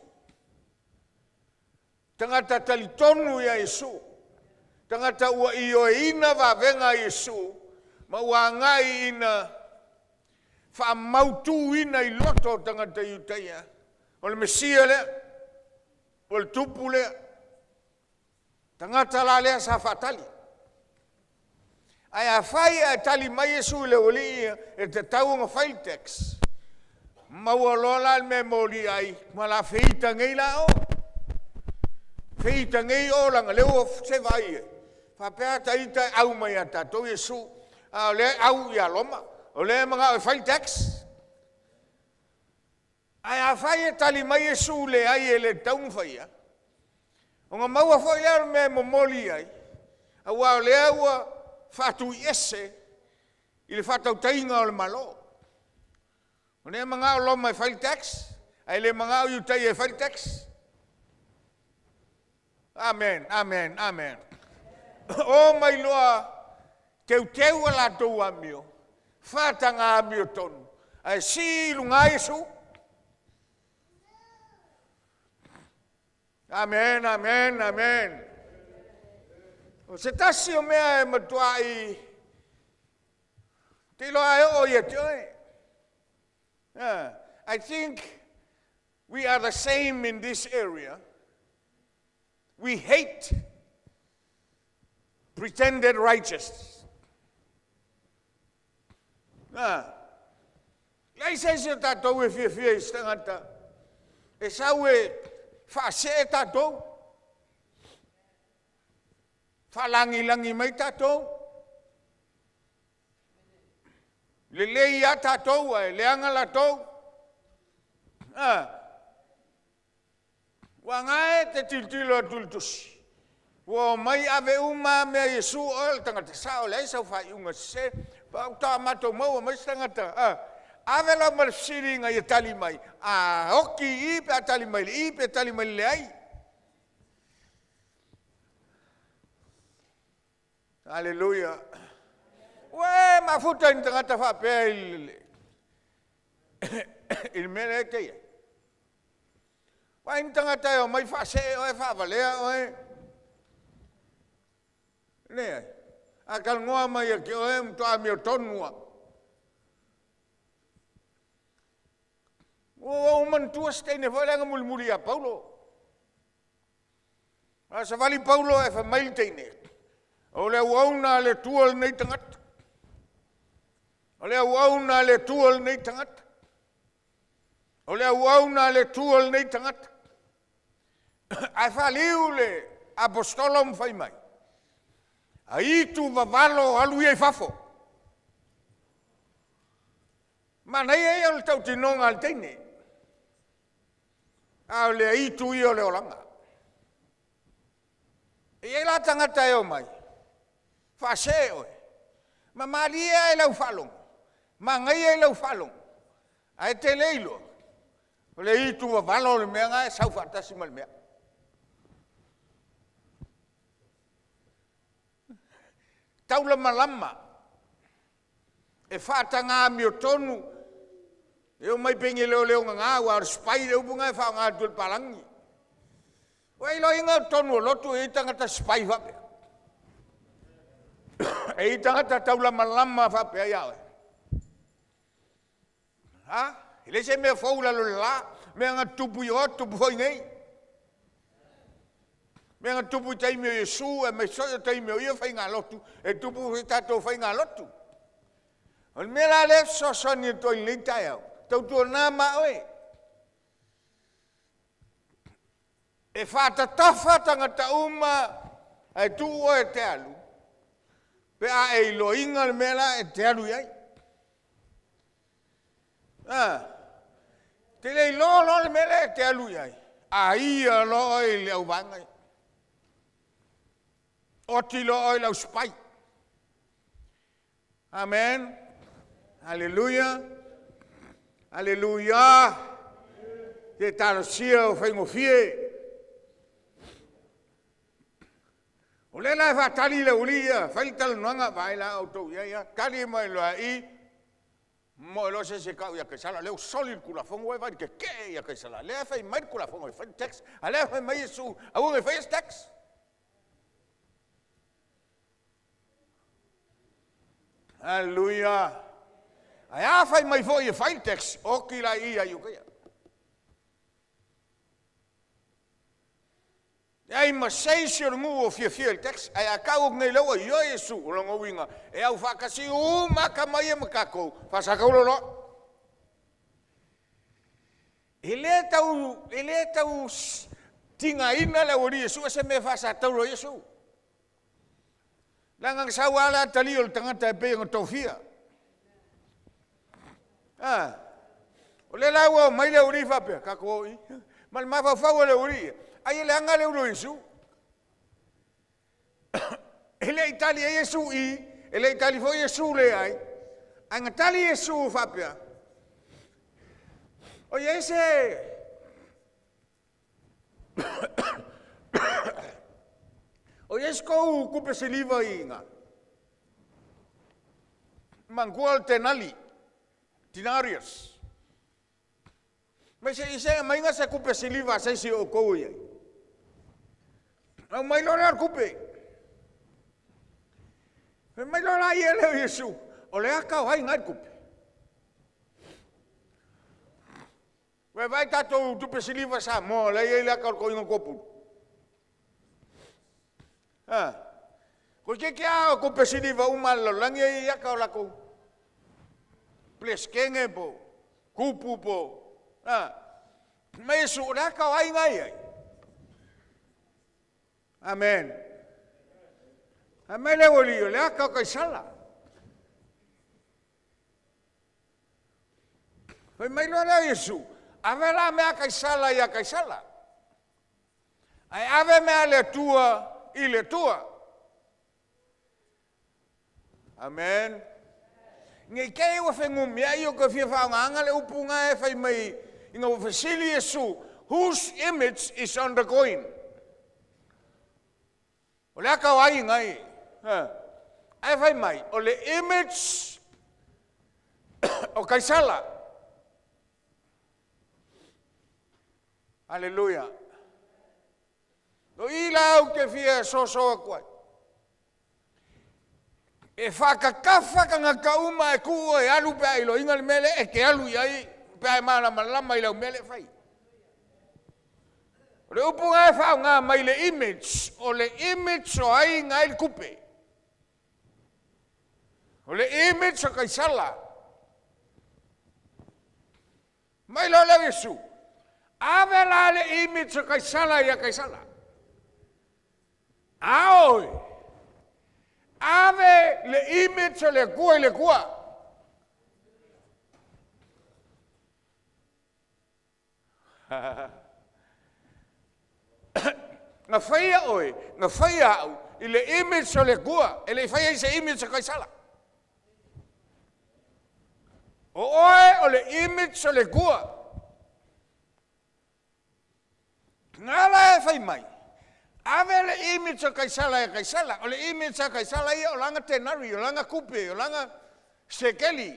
tagata talitonu ia Iesu, tagata ua ioeina vavega a Iesu ma ua agai ina faamautuina i loto o tagata Iutaia, o le Mesia lea, o le Tupu lea. Tagata la lea sa faatali. Ae afai ae tali mai Iesu i le aualii ia, e tatau ona fai le tax, maua loa la le mea e molia ai, ma o le a feita nei la o. Feita nei o leaga o lea ua se vaai i ai. Faapea a ita e au mai ia tatou Iesu, a o lea e au ia Roma, o lea e manao e fai le tax. Ae afai e tali mai Iesu, leai e le tatau ona faia, ona maua foi lea o le mea e momoli ai, aua o lea ua faatuiese i le faatautaiga o le Malo. O lea e manao Roma e fai le tax, ae le manao Iutaia e fai le tax. Amen, amen, amen. O mai loa teuteu a latou amio, faataga amiotonu, ae sii i luga Iesu. Amen, amen, amen. O se tasi o mea e matuai te iloa e oo ia te oe. I think we are the same in this area. We hate pretended righteous. Leai se isi o tatou e fiafia i se tagata e sau e faasee tatou, faalagilagi mai tatou, lelei lava tatou ae leaga latou. Aua o lena e te tilotilo atu i le tusi, ua omai ave uma lava mea a Iesu, o oe o le tagata sao e leai sau faaiuga sese, faatoa matou maua mai se tagata. Ave loa ma le fesili ina ia tali mai, a oti i i pe a tali mai i le i pe tali mai i le leai. Aleluia. Ua e mafuta i ni tagata faapea i le mea lea e te i ai? Vaai ni tagata e omai faasee oe, faavalea oe. Leai. A talanoa mai ia te oe, matua amiotonu lava. Ua ou manatua se teine foi lea na mulimuli ia Paulo. A savali Paulo ae fai mai le teine, o le auauna a le Atua lenei tagata. O le auauna a le Atua lenei tagata. O le auauna a le Atua lenei tagata. Ae faaliu le aposetolo ma fai mai, aitu vavalo alu ia i fafo. Manaia ia o le tautinoga a le teine, a o le aitu ia o le olaga. E i ai la tagata e omai, faasee oe, ma malie lava i lau faalogo, manaia i lau faalogo, ae te le iloa, o le aitu vavalo le mea lena e sau faatasi ma le mea. Taulamalama, e faataga amiotonu, e omai pei e leoleogagā, aua o le spy le upu lena e faaaoga atu e le palagi. Ua e iloaina o totonu o lotu e i ai tagata spy faapea? E i ai tagata taulamalama faapea ia oe? Ha? E leai se mea fou i lalo o le la. Mea na tutupu i o, tutupu foi i nei. Mea na tutupu i taimi o Iesu, aemaise foi o taimi o ia faigalotu, e tupu foi i tatou faigalotu. O le mea la lea e fesoasoani atu ai i lenei taeao, tautuana ma oe, e faatatafa tagata uma ae tuu oe e te alu, pe a e iloaina le mea la e te alu i ai. A, te le iloa loa le mea lea e te alu i ai, a ia loa oe i le auvaega ia. Oti loa oe i lau spy. Amen. Aleluia. Aleluia. Se talosia o faigofie. O lea la e faatali le aualii ia, fai le talanoaga, vaai la outou i ai a, tali mai loa i, moe loa se isi e tau ia Kaisara, o lea ua soli le Tulafono, ua e vaai i le tetee ia Kaisara, lea e fai mai le Tulafono e fai le tax, a o lea e fai mai Iesu, aua ne i faia se tax. Aleluia! Ae a fai mai foi e fai le tax, oti la i ia Iutaia. Leai ma se isi o le nuu o fiafia i le tax, ae a tau atu nei laua, ioe Iesu, o lona uiga, e aufaatasi uma lava tama ia ma tatou, faasatauro loa. E le tau, e le tau tigaina le aualii e sue se mea e faasatauro ai Iesu. Leaga na sau lava le atalii o le tagata e pei ona tofia. A, o lea la ua omai le aualii faapea, tatou o i. Ma le mafaufau o le aualii ia, ai e leaga le ulu o Iesu. E le i tali ai Iesu i, e le i tali foi Iesu leai, ae na tali Iesu faapea, o i ai se o i ai se tou tupe siliva i ina? Manatua o le tenali, denarius. Mai se i se aumaiga se tupe siliva a se isi o outou o i ai. Aumai loa lea o le tupe. Fai mai loa la ia lea o Iesu, o le aka o ai na i le tupe? Ua e vaai i tatou tupe siliva Samoa o la e i ai le aka o le toeaina tuapulu? A, toeitiiti lava o tupe siliva uma a le lalolagi e i ai aka o latou Peresetene po o tupu po o a. Fai mai Iesu, o le aka o ai na e i ai? Amen. Fai mai le aualii, o le aka o Kaisala. Fai mai loa lea o Iesu, ave la mea a Kaisala ia Kaisala, ae ave mea a le Atua i le Atua. Amen. Ne i te i ua fenumiai o toe fia faaaogaina le upu na e fai mai ina ua fesili Iesu, whose image is on the coin? O le aka o ai ina i? Ae fai mai, o le image o Kaisala. Aleluia. O i la ou te fia soso atu ai. E faatatafa tagata uma e tuu e alu pe a iloiina le mea lea e te alu i ai pe a e malamalama i lau mea lea e fai. O le upu na e faaaoga mai le image, o le image o ai na ai le tupe. O le image o Kaisala. Mai loa lea o Iesu, ave la le image o Kaisala ia Kaisala. A oe, ave le image o le Atua i le Atua. Na faia oe, na faia au i le image o le Atua, e le i faia i se image o Kaisala. O oe o le image o le Atua. Na ala e fai mai, ave le image o Kaisala e Kaisala. O le image a Kaisala ia o lana tenari, o lana tupe, o lana sekeli.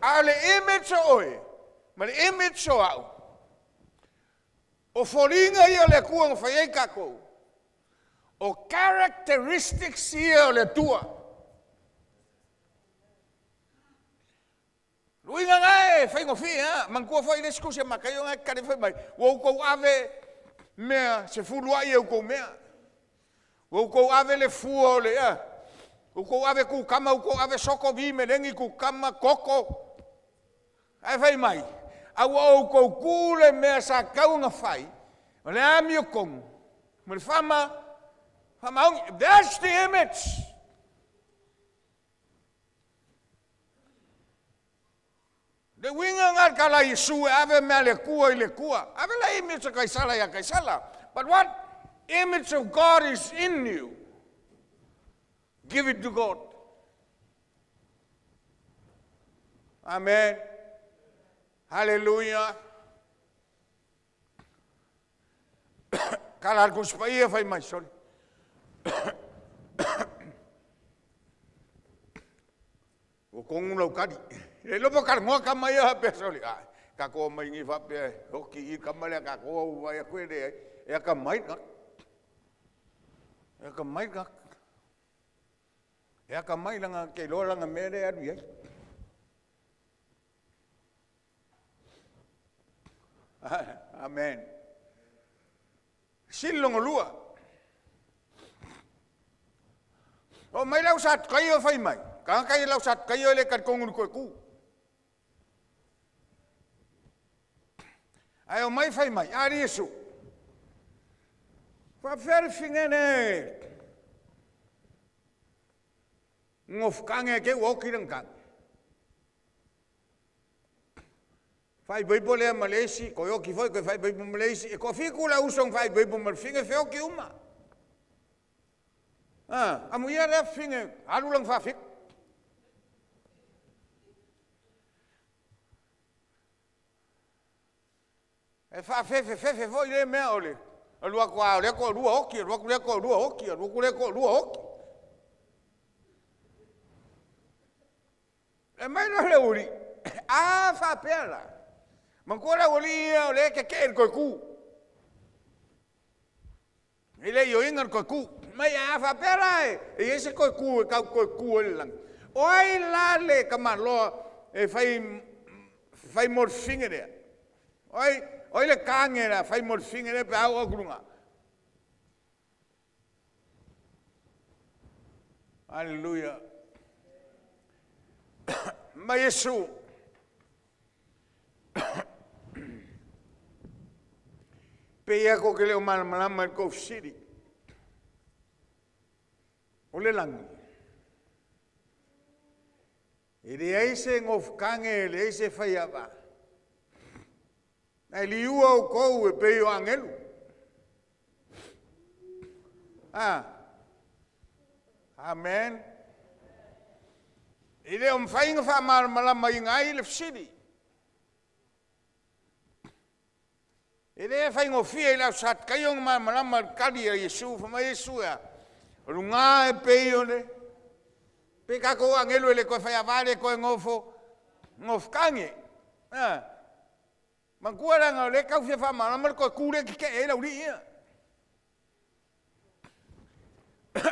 A o le image o oe, ma le image o au, o foliga ia o le Atua na fai ai tatou, o characteristics ia o le Atua. Luiga na e faigofie a, manatua foi le isi tusi a Mataio na e tali fai mai, ua outou ave mea sefuluai e outou mea. Ua outou ave le fua o le ea. Ua outou ave kukama, ua outou ave soko, vi, meleni, kukama, koko. Ae fai mai, a ua outou tuu le mea sa tatau ona fai, o le amiotonu, ma le faama, faamaoni. That's the image. Le uiga lena o le tala a Iesu e ave mea a le Atua i le Atua. Ave la image a Kaisala ia Kaisala. But what image of God is in you? Give it to God. Amen. Hallelujah. Kala al Tusi Paia fai mai, sorry. Ua kongu lau kali. Le iloa po o talanoa tama ia faapea, sorry. Ai, tatou omai nei faapea, oti i tama lea tatou au vaai atu e leai. E atamai le tagata. E atamai le tagata. E atamai leaga te iloa lana mea lea e alu i ai. Amen. Sili longa lua. O mai lau sa kai o fai mai. Ka kai lau sa kai o le ka kongu ko ku. Ai o mai fai mai. Ari Yesu. Fa fere fingene. Ngof kange ke o ki rang. Fai boi le Malaysia, ko yo ki foi ko fai boi Malaysia, e ko fi ku la usong fai boi mal finge fe o ki uma. Ah, amu ia le finge alu lang fa fik. E fa fe fe fe fe foi le mea ole. Alua ko a le ko lua oki, alua ko le ko lua oki, alua ko le ko lua oki. E mai no le uri. A fa pela. Ma ko la uri ia o le ke ke ko ku. Ile yo inga ko ku. Mai a fa pela e. E ese ko ku e kau ko ku ele lang. O ai la le kamalo e fai fai morfinge le. Oi oi le kange la fai morfinge le pe au okurunga. Hallelujah. Ma Yesu. Pe ia ko ke leo malamalama i kou siri. O le langi. E le ai se ngofukange, e le ai se whaiava. Nei liua o kou e pei o angelu. Ah. Amen. I le o mwhainga wha malamalama i ngai le fisiri. E le whaingofia i lau sat kai o malamalama le kali a Yesu, wha mai Yesu ea. O lunga e pei o le. Pe kako angelu e le koe whai avale koe ngofo, ngofkange. Ah. Mangkua la le kau fia wha malama le koe kure ki ke e lau li ia.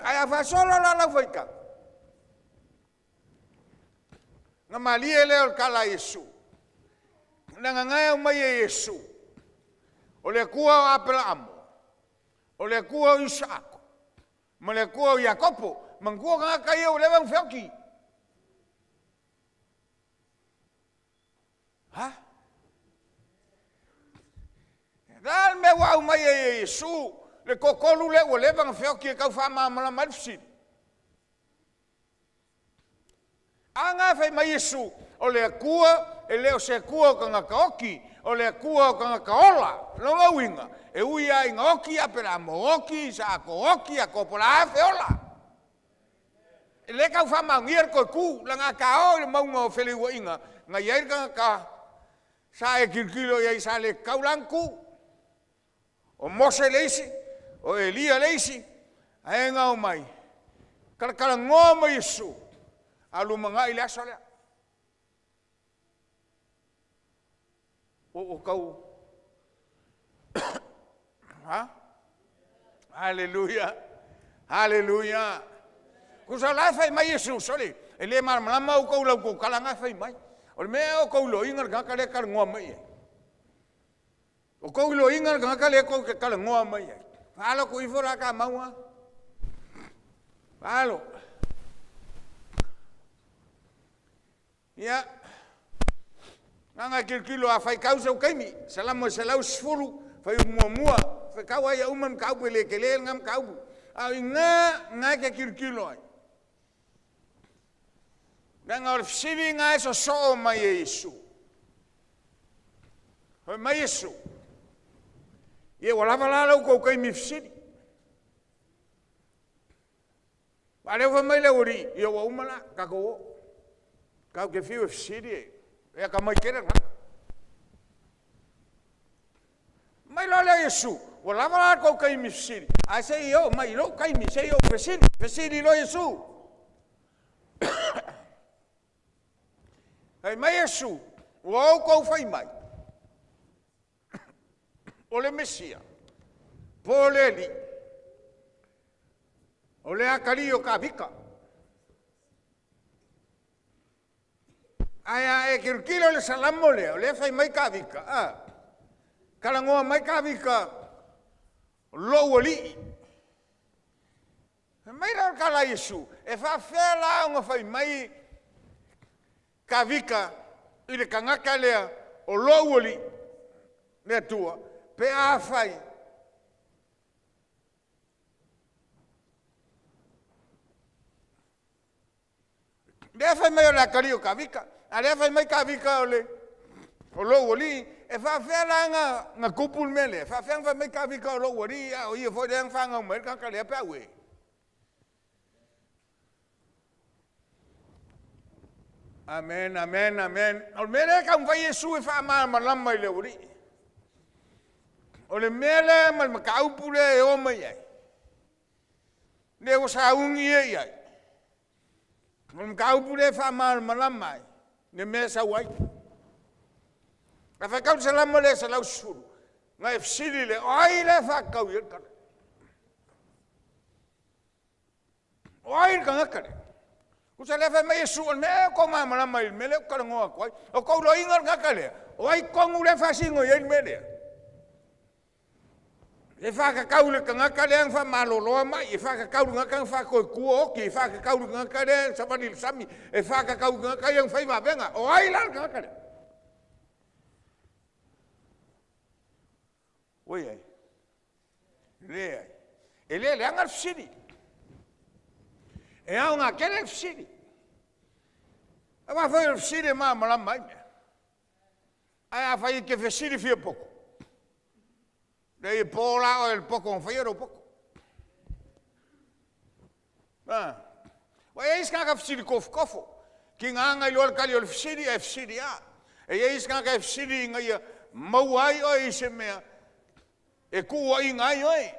Ai a whasola la lau whaika. Nga malie le o le kala Yesu. Na ngangai au mai e Yesu. O le kua o Apela amo. O le kua o Isaako. Ma le kua o Iakopo. Mangkua nga kai o lewa ngwheoki. Ha? Dal me wa au mai e Yesu. Le kokolu le ua lewa ngwheoki e kau wha mala mai fisiri. Anga fai mai Yesu. O le kua, e leo se kua o kanga kaoki, o le kua o kanga kaola, longa uinga. E ui a inga oki, a pera mo oki, sa ko oki, a ko pola a feola. E le kau wha maungia ko ku, la ngā ka o i le maunga o whele ua inga, ngā iai kanga ka, sa e kilkilo iai sa le kaulanku, o Mose leisi, o Elia leisi, a e ngau mai, kalakala ngoa mai Yesu, alu manga i le aso lea. O kau. Ha? Hallelujah. Hallelujah. Ku sa lai fai mai Yesu, sorry. E le malamalama o kou lau kou kalanga fai mai. O le mea o kou lo inga ka le kala ngoa mai ai. O kou lo inga ka le kou ke kala ngoa mai ai. Falo ku ifo la ka maua. Falo. Ia. Nganga kilkilo a fai kau sau kaimi. Salamo selau sefulu. Fai mua mua. Fai kau ai uman kau pele kele ngam kau. A i ngā ngā ke kilkilo ai. Nganga o le fisivi ngā e so so mai e Yesu. Hoi mai Yesu. Ia ua lava la lau kou kaimi fisiri. Wa leo fai mai le uri. Ia ua umala kako o. Kau ke fiu e fisiri e. E ka mai kere ngaka. Mai lo le Yesu. Ua lava la kou kaimi fisiri. Ai se i o mai lo kaimi se i o fisiri. Fisiri lo Yesu. Hei mai Yesu. Ua au kou fai mai. O le Mesia. Po le li. O le akali o ka vika. Ai a e kirikilo le salamo le, o le fai mai ka vika. Ah. Kalangoa mai ka vika. O lou alii. Fai mai la o le tala a Iesu, E faapefea la ona fai mai Kavika i le tagata lea o lou alii, le Atua, pe afai Lea fai mai o le atalii o Kavika, a o lea fai mai Kavika o le o lou alii. E faapefea la ona na tupu le mea lea? E faapefea ona fai mai Kavika o lou alii a o ia foi lea na fanau mai ai le tagata lea pe auē? Amen, amen, amen. O le mea lea e taumafai Iesu e faamalamalama i le aualii. O le mea lea ma le mataupu lea e o mai ai, lea ua sauni ia i ai, O le mataupu lea e faamalamalama ai le mea e sau ai. A faitau le Salamo lea 110, na e fesili lea, o ai la e faatatau i ai le tala? O ai le tagata lea? Tusa lea fai mai Iesu, o le mea ea tou malamalama i le mea lea ou te talanoa atu ai. O tou loiga le tagata lea, o ai tonu lea e faasino i ai le mea lea? E faatatau i le tagata lea na faamaloloa mai, e faatatau i le tagata na faatoetua oti, e faatatau i le tagata lea na savali i le sami, e faatatau i le tagata ia na fai vavega. O ai la le tagata lea? Ua i ai? Leai. E le leaga le fesili. E aoga tele le fesili. Aua foi o le fesili e malamalama ai mea. Ae afai e te fesili fia poto, leai e po la oe i le poto na faia lou poto. A. Ua i ai isi tagata fesili tofotofo, tiga na iloa le tali o le fesili ae fesili lava. E i ai isi tagata e fesili ina ia maua ai oe i se mea e tuuaiina ai oe.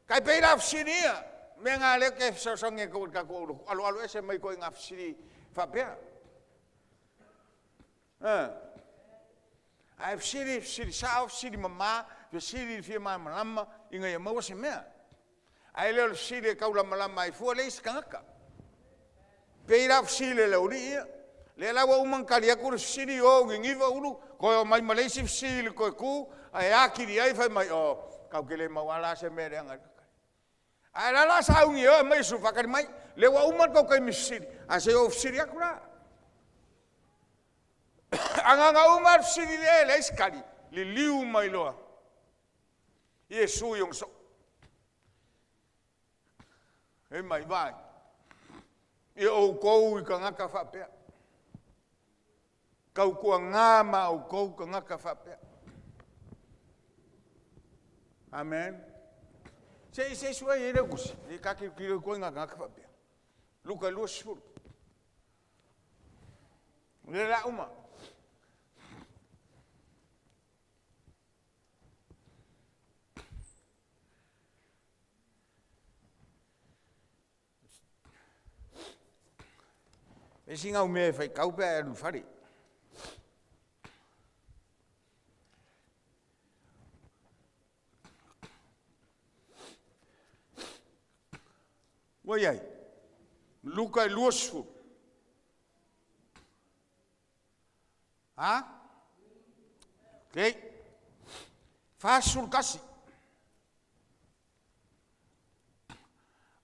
Tai pei la o fesili ia, mea na lea ou te fesoasoani atu ai i le tatou aulotu, aloalo ese mai ituaiga fesili faapea. Ae fesili, fesili sao, fesili mama, fesili i le fia malamalama ina ia maua se mea. Ae le o le fesili e taulamalama ai fua le isi tagata. Pei la o fesili a le aualii ia. Lea la ua uma ona tali atu le fesili, o i Niniva ulu, toe omai ma le isi fesili toe tu, ae atili ai fai mai, oh, tatou te le maua lava la se mea e leaga ai le tagata. Ae la la sauni e o e aumai Iesu, faatali mai, lea ua uma le tou taimi fesili, ae se i ou fesili atu la. Agaga uma le fesili lea e leai se tali, liliu mai loa Iesu i ona soo. E mai vai, ia outou i tagata faapea. Tautuana ma outou tagata faapea. Amen. Se i se i sue i le tusi, i ka tilotilo i ituaiga tagata faapea. Luka 20. Le la uma. E isi ngau mea e faitau pe a e alu i le fale. Ua i ai, Luka e 20. Ha? Ok. 41.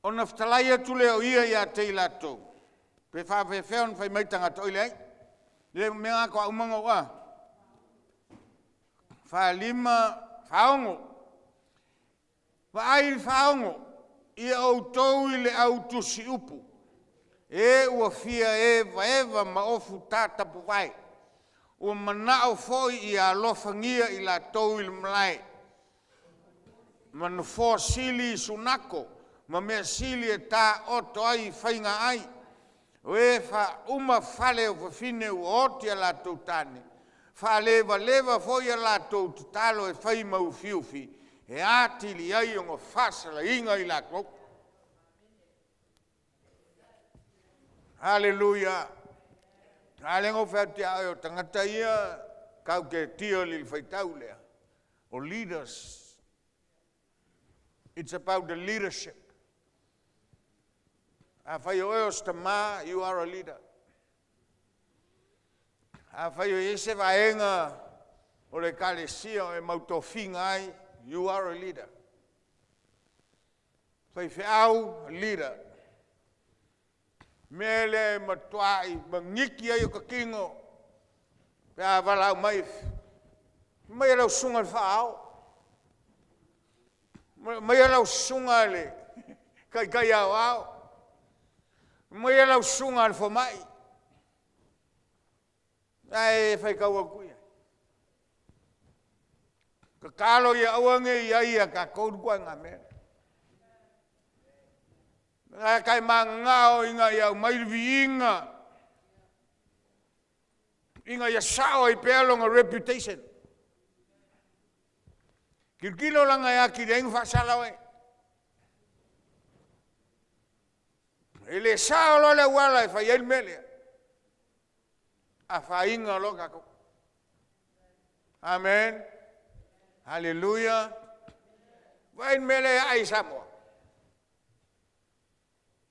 Ona fetalai atu lea o ia ia te i latou, pe faafefea ona fai mai tagata, oi leai, le mea nga toa uma na ua 45, 46. Vaai i le 46, ia outou i le au tusiupu, e ua fia evaeva ma ofu tatapuvae, ua manao foi ia alofagia i latou i le malae. ma nofoa sili i sunako ma mea sili e taoto ai i faiga ai, o e faauma fale o fafine ua oti a latou tane, faalevaleva foi a latou tatalo e fai maufiufi e atili ai ona faasalaina i latou. Haleluia! A lea na ou fai atu ia oe, o tagata ia tatou te deal i le faitau lea, o leaders. It's about the leadership. Afai o oe o se tama, you are a leader. Afai o i ai se vaega o le ekalesia o e mau tofiga ai, you are a leader. Faifeau leader. Mea lea e matuai magiki ai o ta tino pe a valaau mai, aumaia lau susuga i le faa-ao, aumaia lau susuga i le taitai aoao, aumaia lau susuga i le fomai. Ae e faitau atu i ai. Tatalo ia aua ne i i ai ia tatou le ituaiga mea lea. Tagata e mananao ina ia aumai le viiga, ina ia sao ai pea lona reputation. Tilotilo laga e atili ai ona faasala oe. E le sao loa le auala e fai ai le mea lea, afaina loa tatou. Amen. Haleluia. Vaai i le mea lea e ae i Samoa.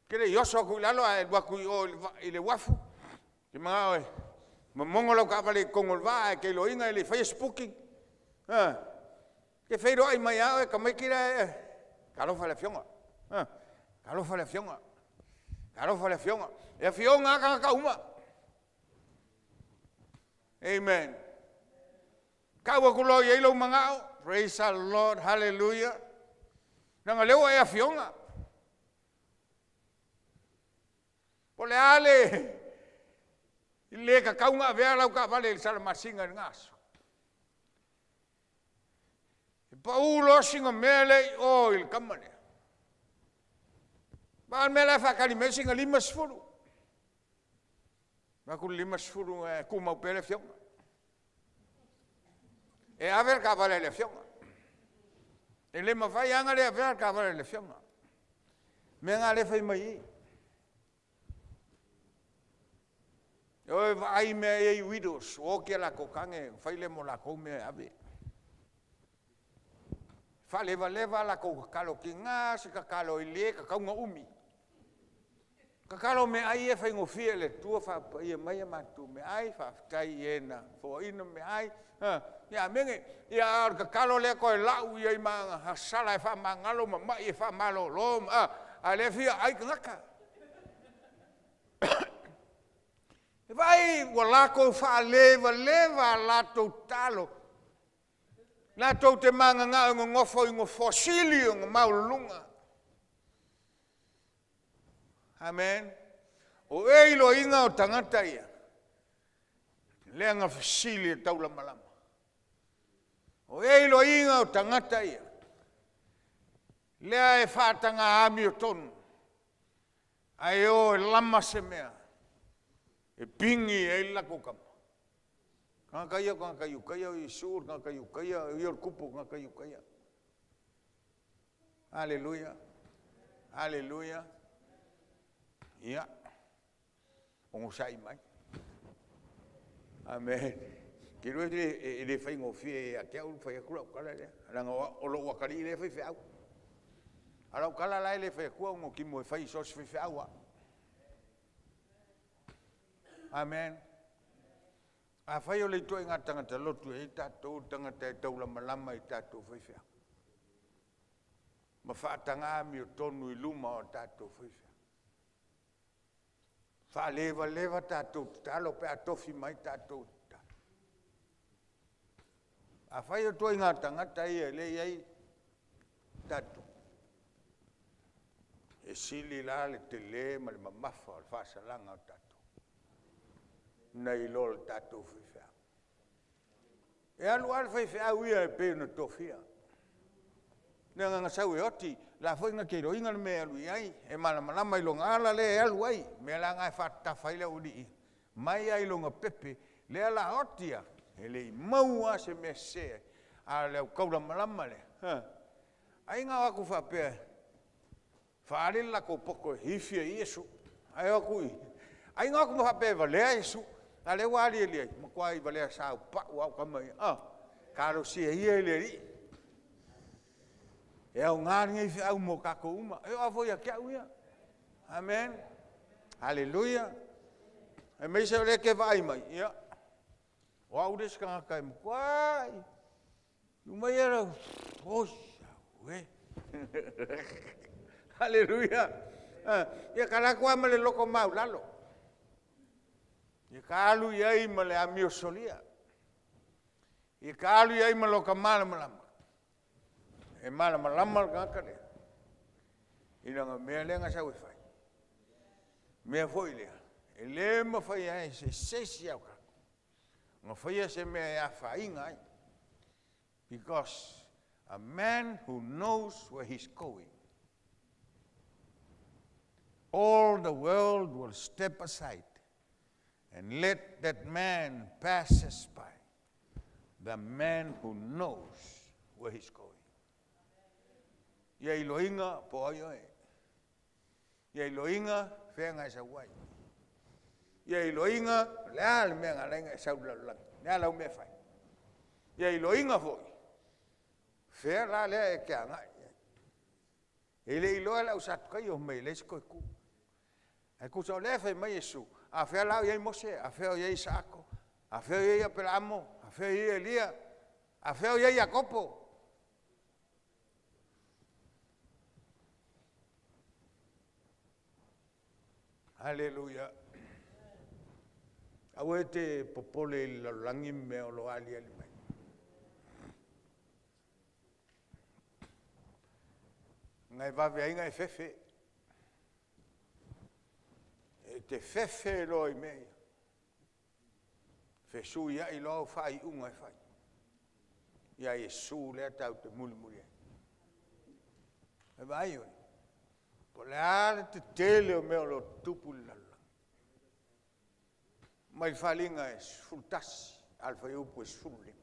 Ou te le i oso atu i lalo ae alu atu i o i le uafu, ou te manao e momono lau taavale i totonu o le vaa ae e te iloaina e le i faia se booking. E te feiloai mai lava oe tamaiti la e, talofa i le afioga, talofa i le afioga, talofa i le afioga. E afioga lava tagata uma. Amen. Tau atu loa i ai lou manao, praise the Lord, hallelujah. Leaga o lea ua e afioga. Po o le a le le tatau ona avea lau taavale i le Salamasina i lena aso. E pau loa sina mea lea i o i le tama lea. Ma o le mea la e faatali mai sina 50. Avatu le 50 e tumau pea le afioga. E ave le taavale a le afioga. E le mafai lava ona le avea le taavale a le afioga. Mea na lea e fai mai i i. E o e vaai mea ia i widows, ua oti a latou tane, fai lea mo latou mea e ave. Faalevaleva a latou tatalo, tiga se tatalo e le tatau ona umi. Tatalo meaai ia e faigofie i le Atua, faapaia mai a matou meaai, faafetai i e na foaina meaai. Ia amene. Ia a o le tatalo lea toe lau i ai ma sala e faamagalo ma mai e faamalolo, a o lea e fia ai tagata. Vaai, ua latou faalevaleva a latou tatalo, latou te mananao e nonofo i nofoa sili ona maualuluga. Amen. O e iloaina o tagata ia, lea na fesili e taulamalama. O e iloaina o tagata ia, lea e faataga amiotonu, ae o e lama se mea e pigi ai le latou tama. Tagata ia o tagata Iutaia, o Iesu o le tagata Iutaia, o ia o le tupu o tagata Iutaia. Aleluia, aleluia. Ia, onosai mai. Amen. Te iloa e le faigofie ia te au le fai atu lau tala lea, leaga o lou atalii lea e faifeau. A o lau tala la e le fai atua ona o timo e fai i so o se faifeau lava. Amen. Afai o le ituaiga tagata lotu e i ai tatou, tagata e taulamalama i tatou faifeau, ma faataga amiotonu i luma o tatou faifeau, faalevaleva tatou tatalo pe a tofi mai tatou e tatalo. Afai o ituaiga tagata ia e le i ai tatou, e sili la le tele ma le mamafa o le faasalaga o tatou, nai lo le tatou faifeau. E alu lava le faifeau ia e pei ona tofia. Leaga na sau e oti, la foi na te iloaina le mea e alu i ai, e malamalama i lona ala lea e alu ai. O mea la na e faatatafa ai le aualii, mai lava i lona pepe, lea la oti lava, e le i maua lava se mea sese, a o le autaulamalama lea, ai na o atu faapea, faaali le latou poto e ifi ai Iesu. Ae o atu i, ai na o atu ma faapea e valea Iesu, a o lea ua aliali ai, matua valea saopau lava au tama ia. Talosia ia i le Alii. E aoga lenei feau mo tatou uma. E oo lava foi ia te au ia. Amen. Haleluia. Aemaise o lea e te vaai mai, ia, o au le isi tagata e matuai mai e oi, e. Haleluia. Ia ka la kua ma le loko maulalo. Ia ka alu i ai ma le amio solia. Ia ka alu i ai ma loka malamalama. E malamalama le tagata lea. Ina nga mea lea nga sau e fai. Mea foi lea, e le mafai ai se se au ka. Nga faia se mea e afaina ai. Because a man who knows where he's going, all the world will step aside and let that man pass us by. The man who knows where he's going. Ia iloiga po ai oe. Ia iloiga fea ngai sau ai. Ia iloiga le a le mea ngalai ngai sau lalolagi. Le a lau mea fai. Ia iloiga foi. Fea la lea e ke agai. E le iloa lau satukai o mei le se koe ku. Ai kusa o lea fai mai Iesu. A fea lau iai Mose, a fea o iai Isaako, a fea o iai Apelaamo, a fea o iai Elia, a fea o iai Iakopo. Haleluia. Aua e te popole i le lalolagi mea o lo ali ali mai. Ngai vave ai ngai fefe. E te fefe loa i mea ia. Fesu ia i loa whai unga e whai. Ia Iesu lea tau te muli muli ai. E vai oe. Po le a le te tele o mea o lo tupu le lalolagi. Mai le faliga e 11, a le fuaiupu e 15.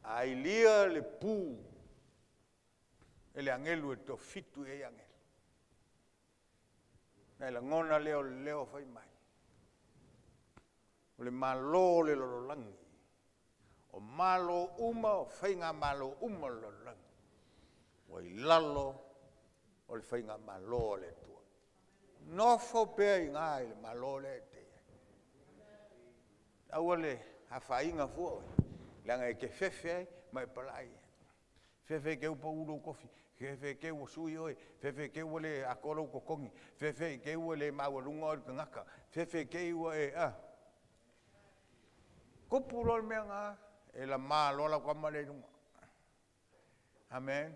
A ilia le pu e le agelu e tofitu i ai agelu. Na e lagona lea o le leo fai mai. O le malo le lalolagi. O malo uma, o faiga malo uma le lalolagi. Ua i lalo o le faiga malo o le Atua. Nofo pea i ngā i le malo le e te iai. Aua le afaina fua oe. Leaga e te fefe ai ma e palai ai. Fefe ke upa ulo kofi. Fefe ke ua sui oe. Fefe ke ua le atoa lou totogi. Fefe ke ua le maualuga oe le tagata. Fefe ke ua e a. Kupu loa le mea ngā. E la mā loa lau kama le lunga. Amen.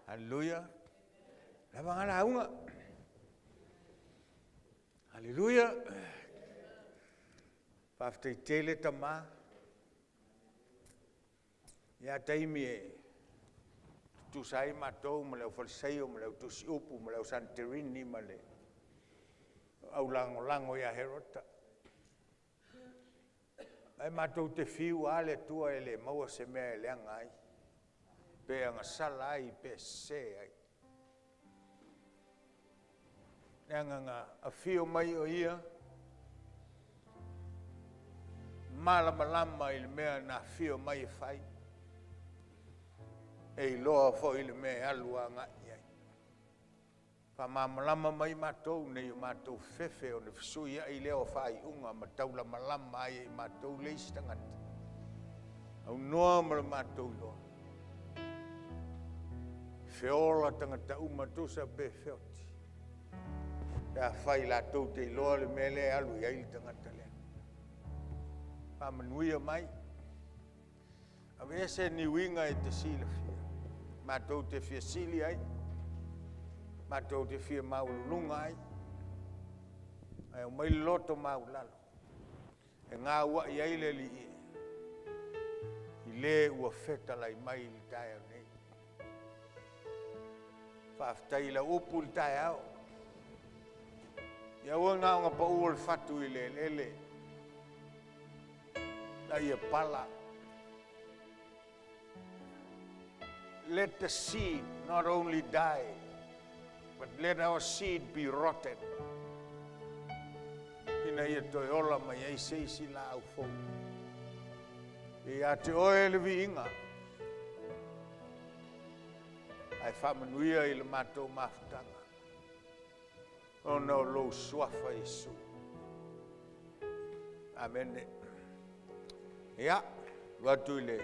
Hallelujah. Lava ngā launga. Hallelujah. Whawhitei tele tama. Ia taimi e tutusa ai matou ma le aufalesaio ma le autusiupu ma le ausanterini ma le aulagolago ia Herota. Ai matou te fiu a le Atua e le maua se mea e leaga ai. Pe agasala ai, pe se ai. Leaga nga afio mai o ia, malamalama i le mea na afio mai e fai. E iloa foi le mea e alu agai ai. Faamalamalama mai matou nei o matou fefe o le fesui ai lea o faaiuga ma taulamalama ai i matou le isi tagata. Aunoa ma le matou iloa. Feola tagata uma tusa pe feoti. Pe a fai latou te iloa le mea lea e alu i ai le tagata lea. Faamanuia mai. Ave ese niuiga e te silafia. Matou te fia sili ai. Matou te fia maululuga ai. Ae o mai le loto maulalo. E ngā ua i ai le li e. I le ua fetalai mai i le taeao nei. Faafetai lau upu i le taeao. Ia ua ngā o ngā pau o le fatu i le elele. La ia pala. Let the seed not only die, but let our seed be rotten. Ina ia toe ola mai ai se isi la au fou. Ia te oe le viiga. Ai faamanuia i le matou mafutaga. Ona o lou suafa Iesu. Amene. Ia, lu atu i le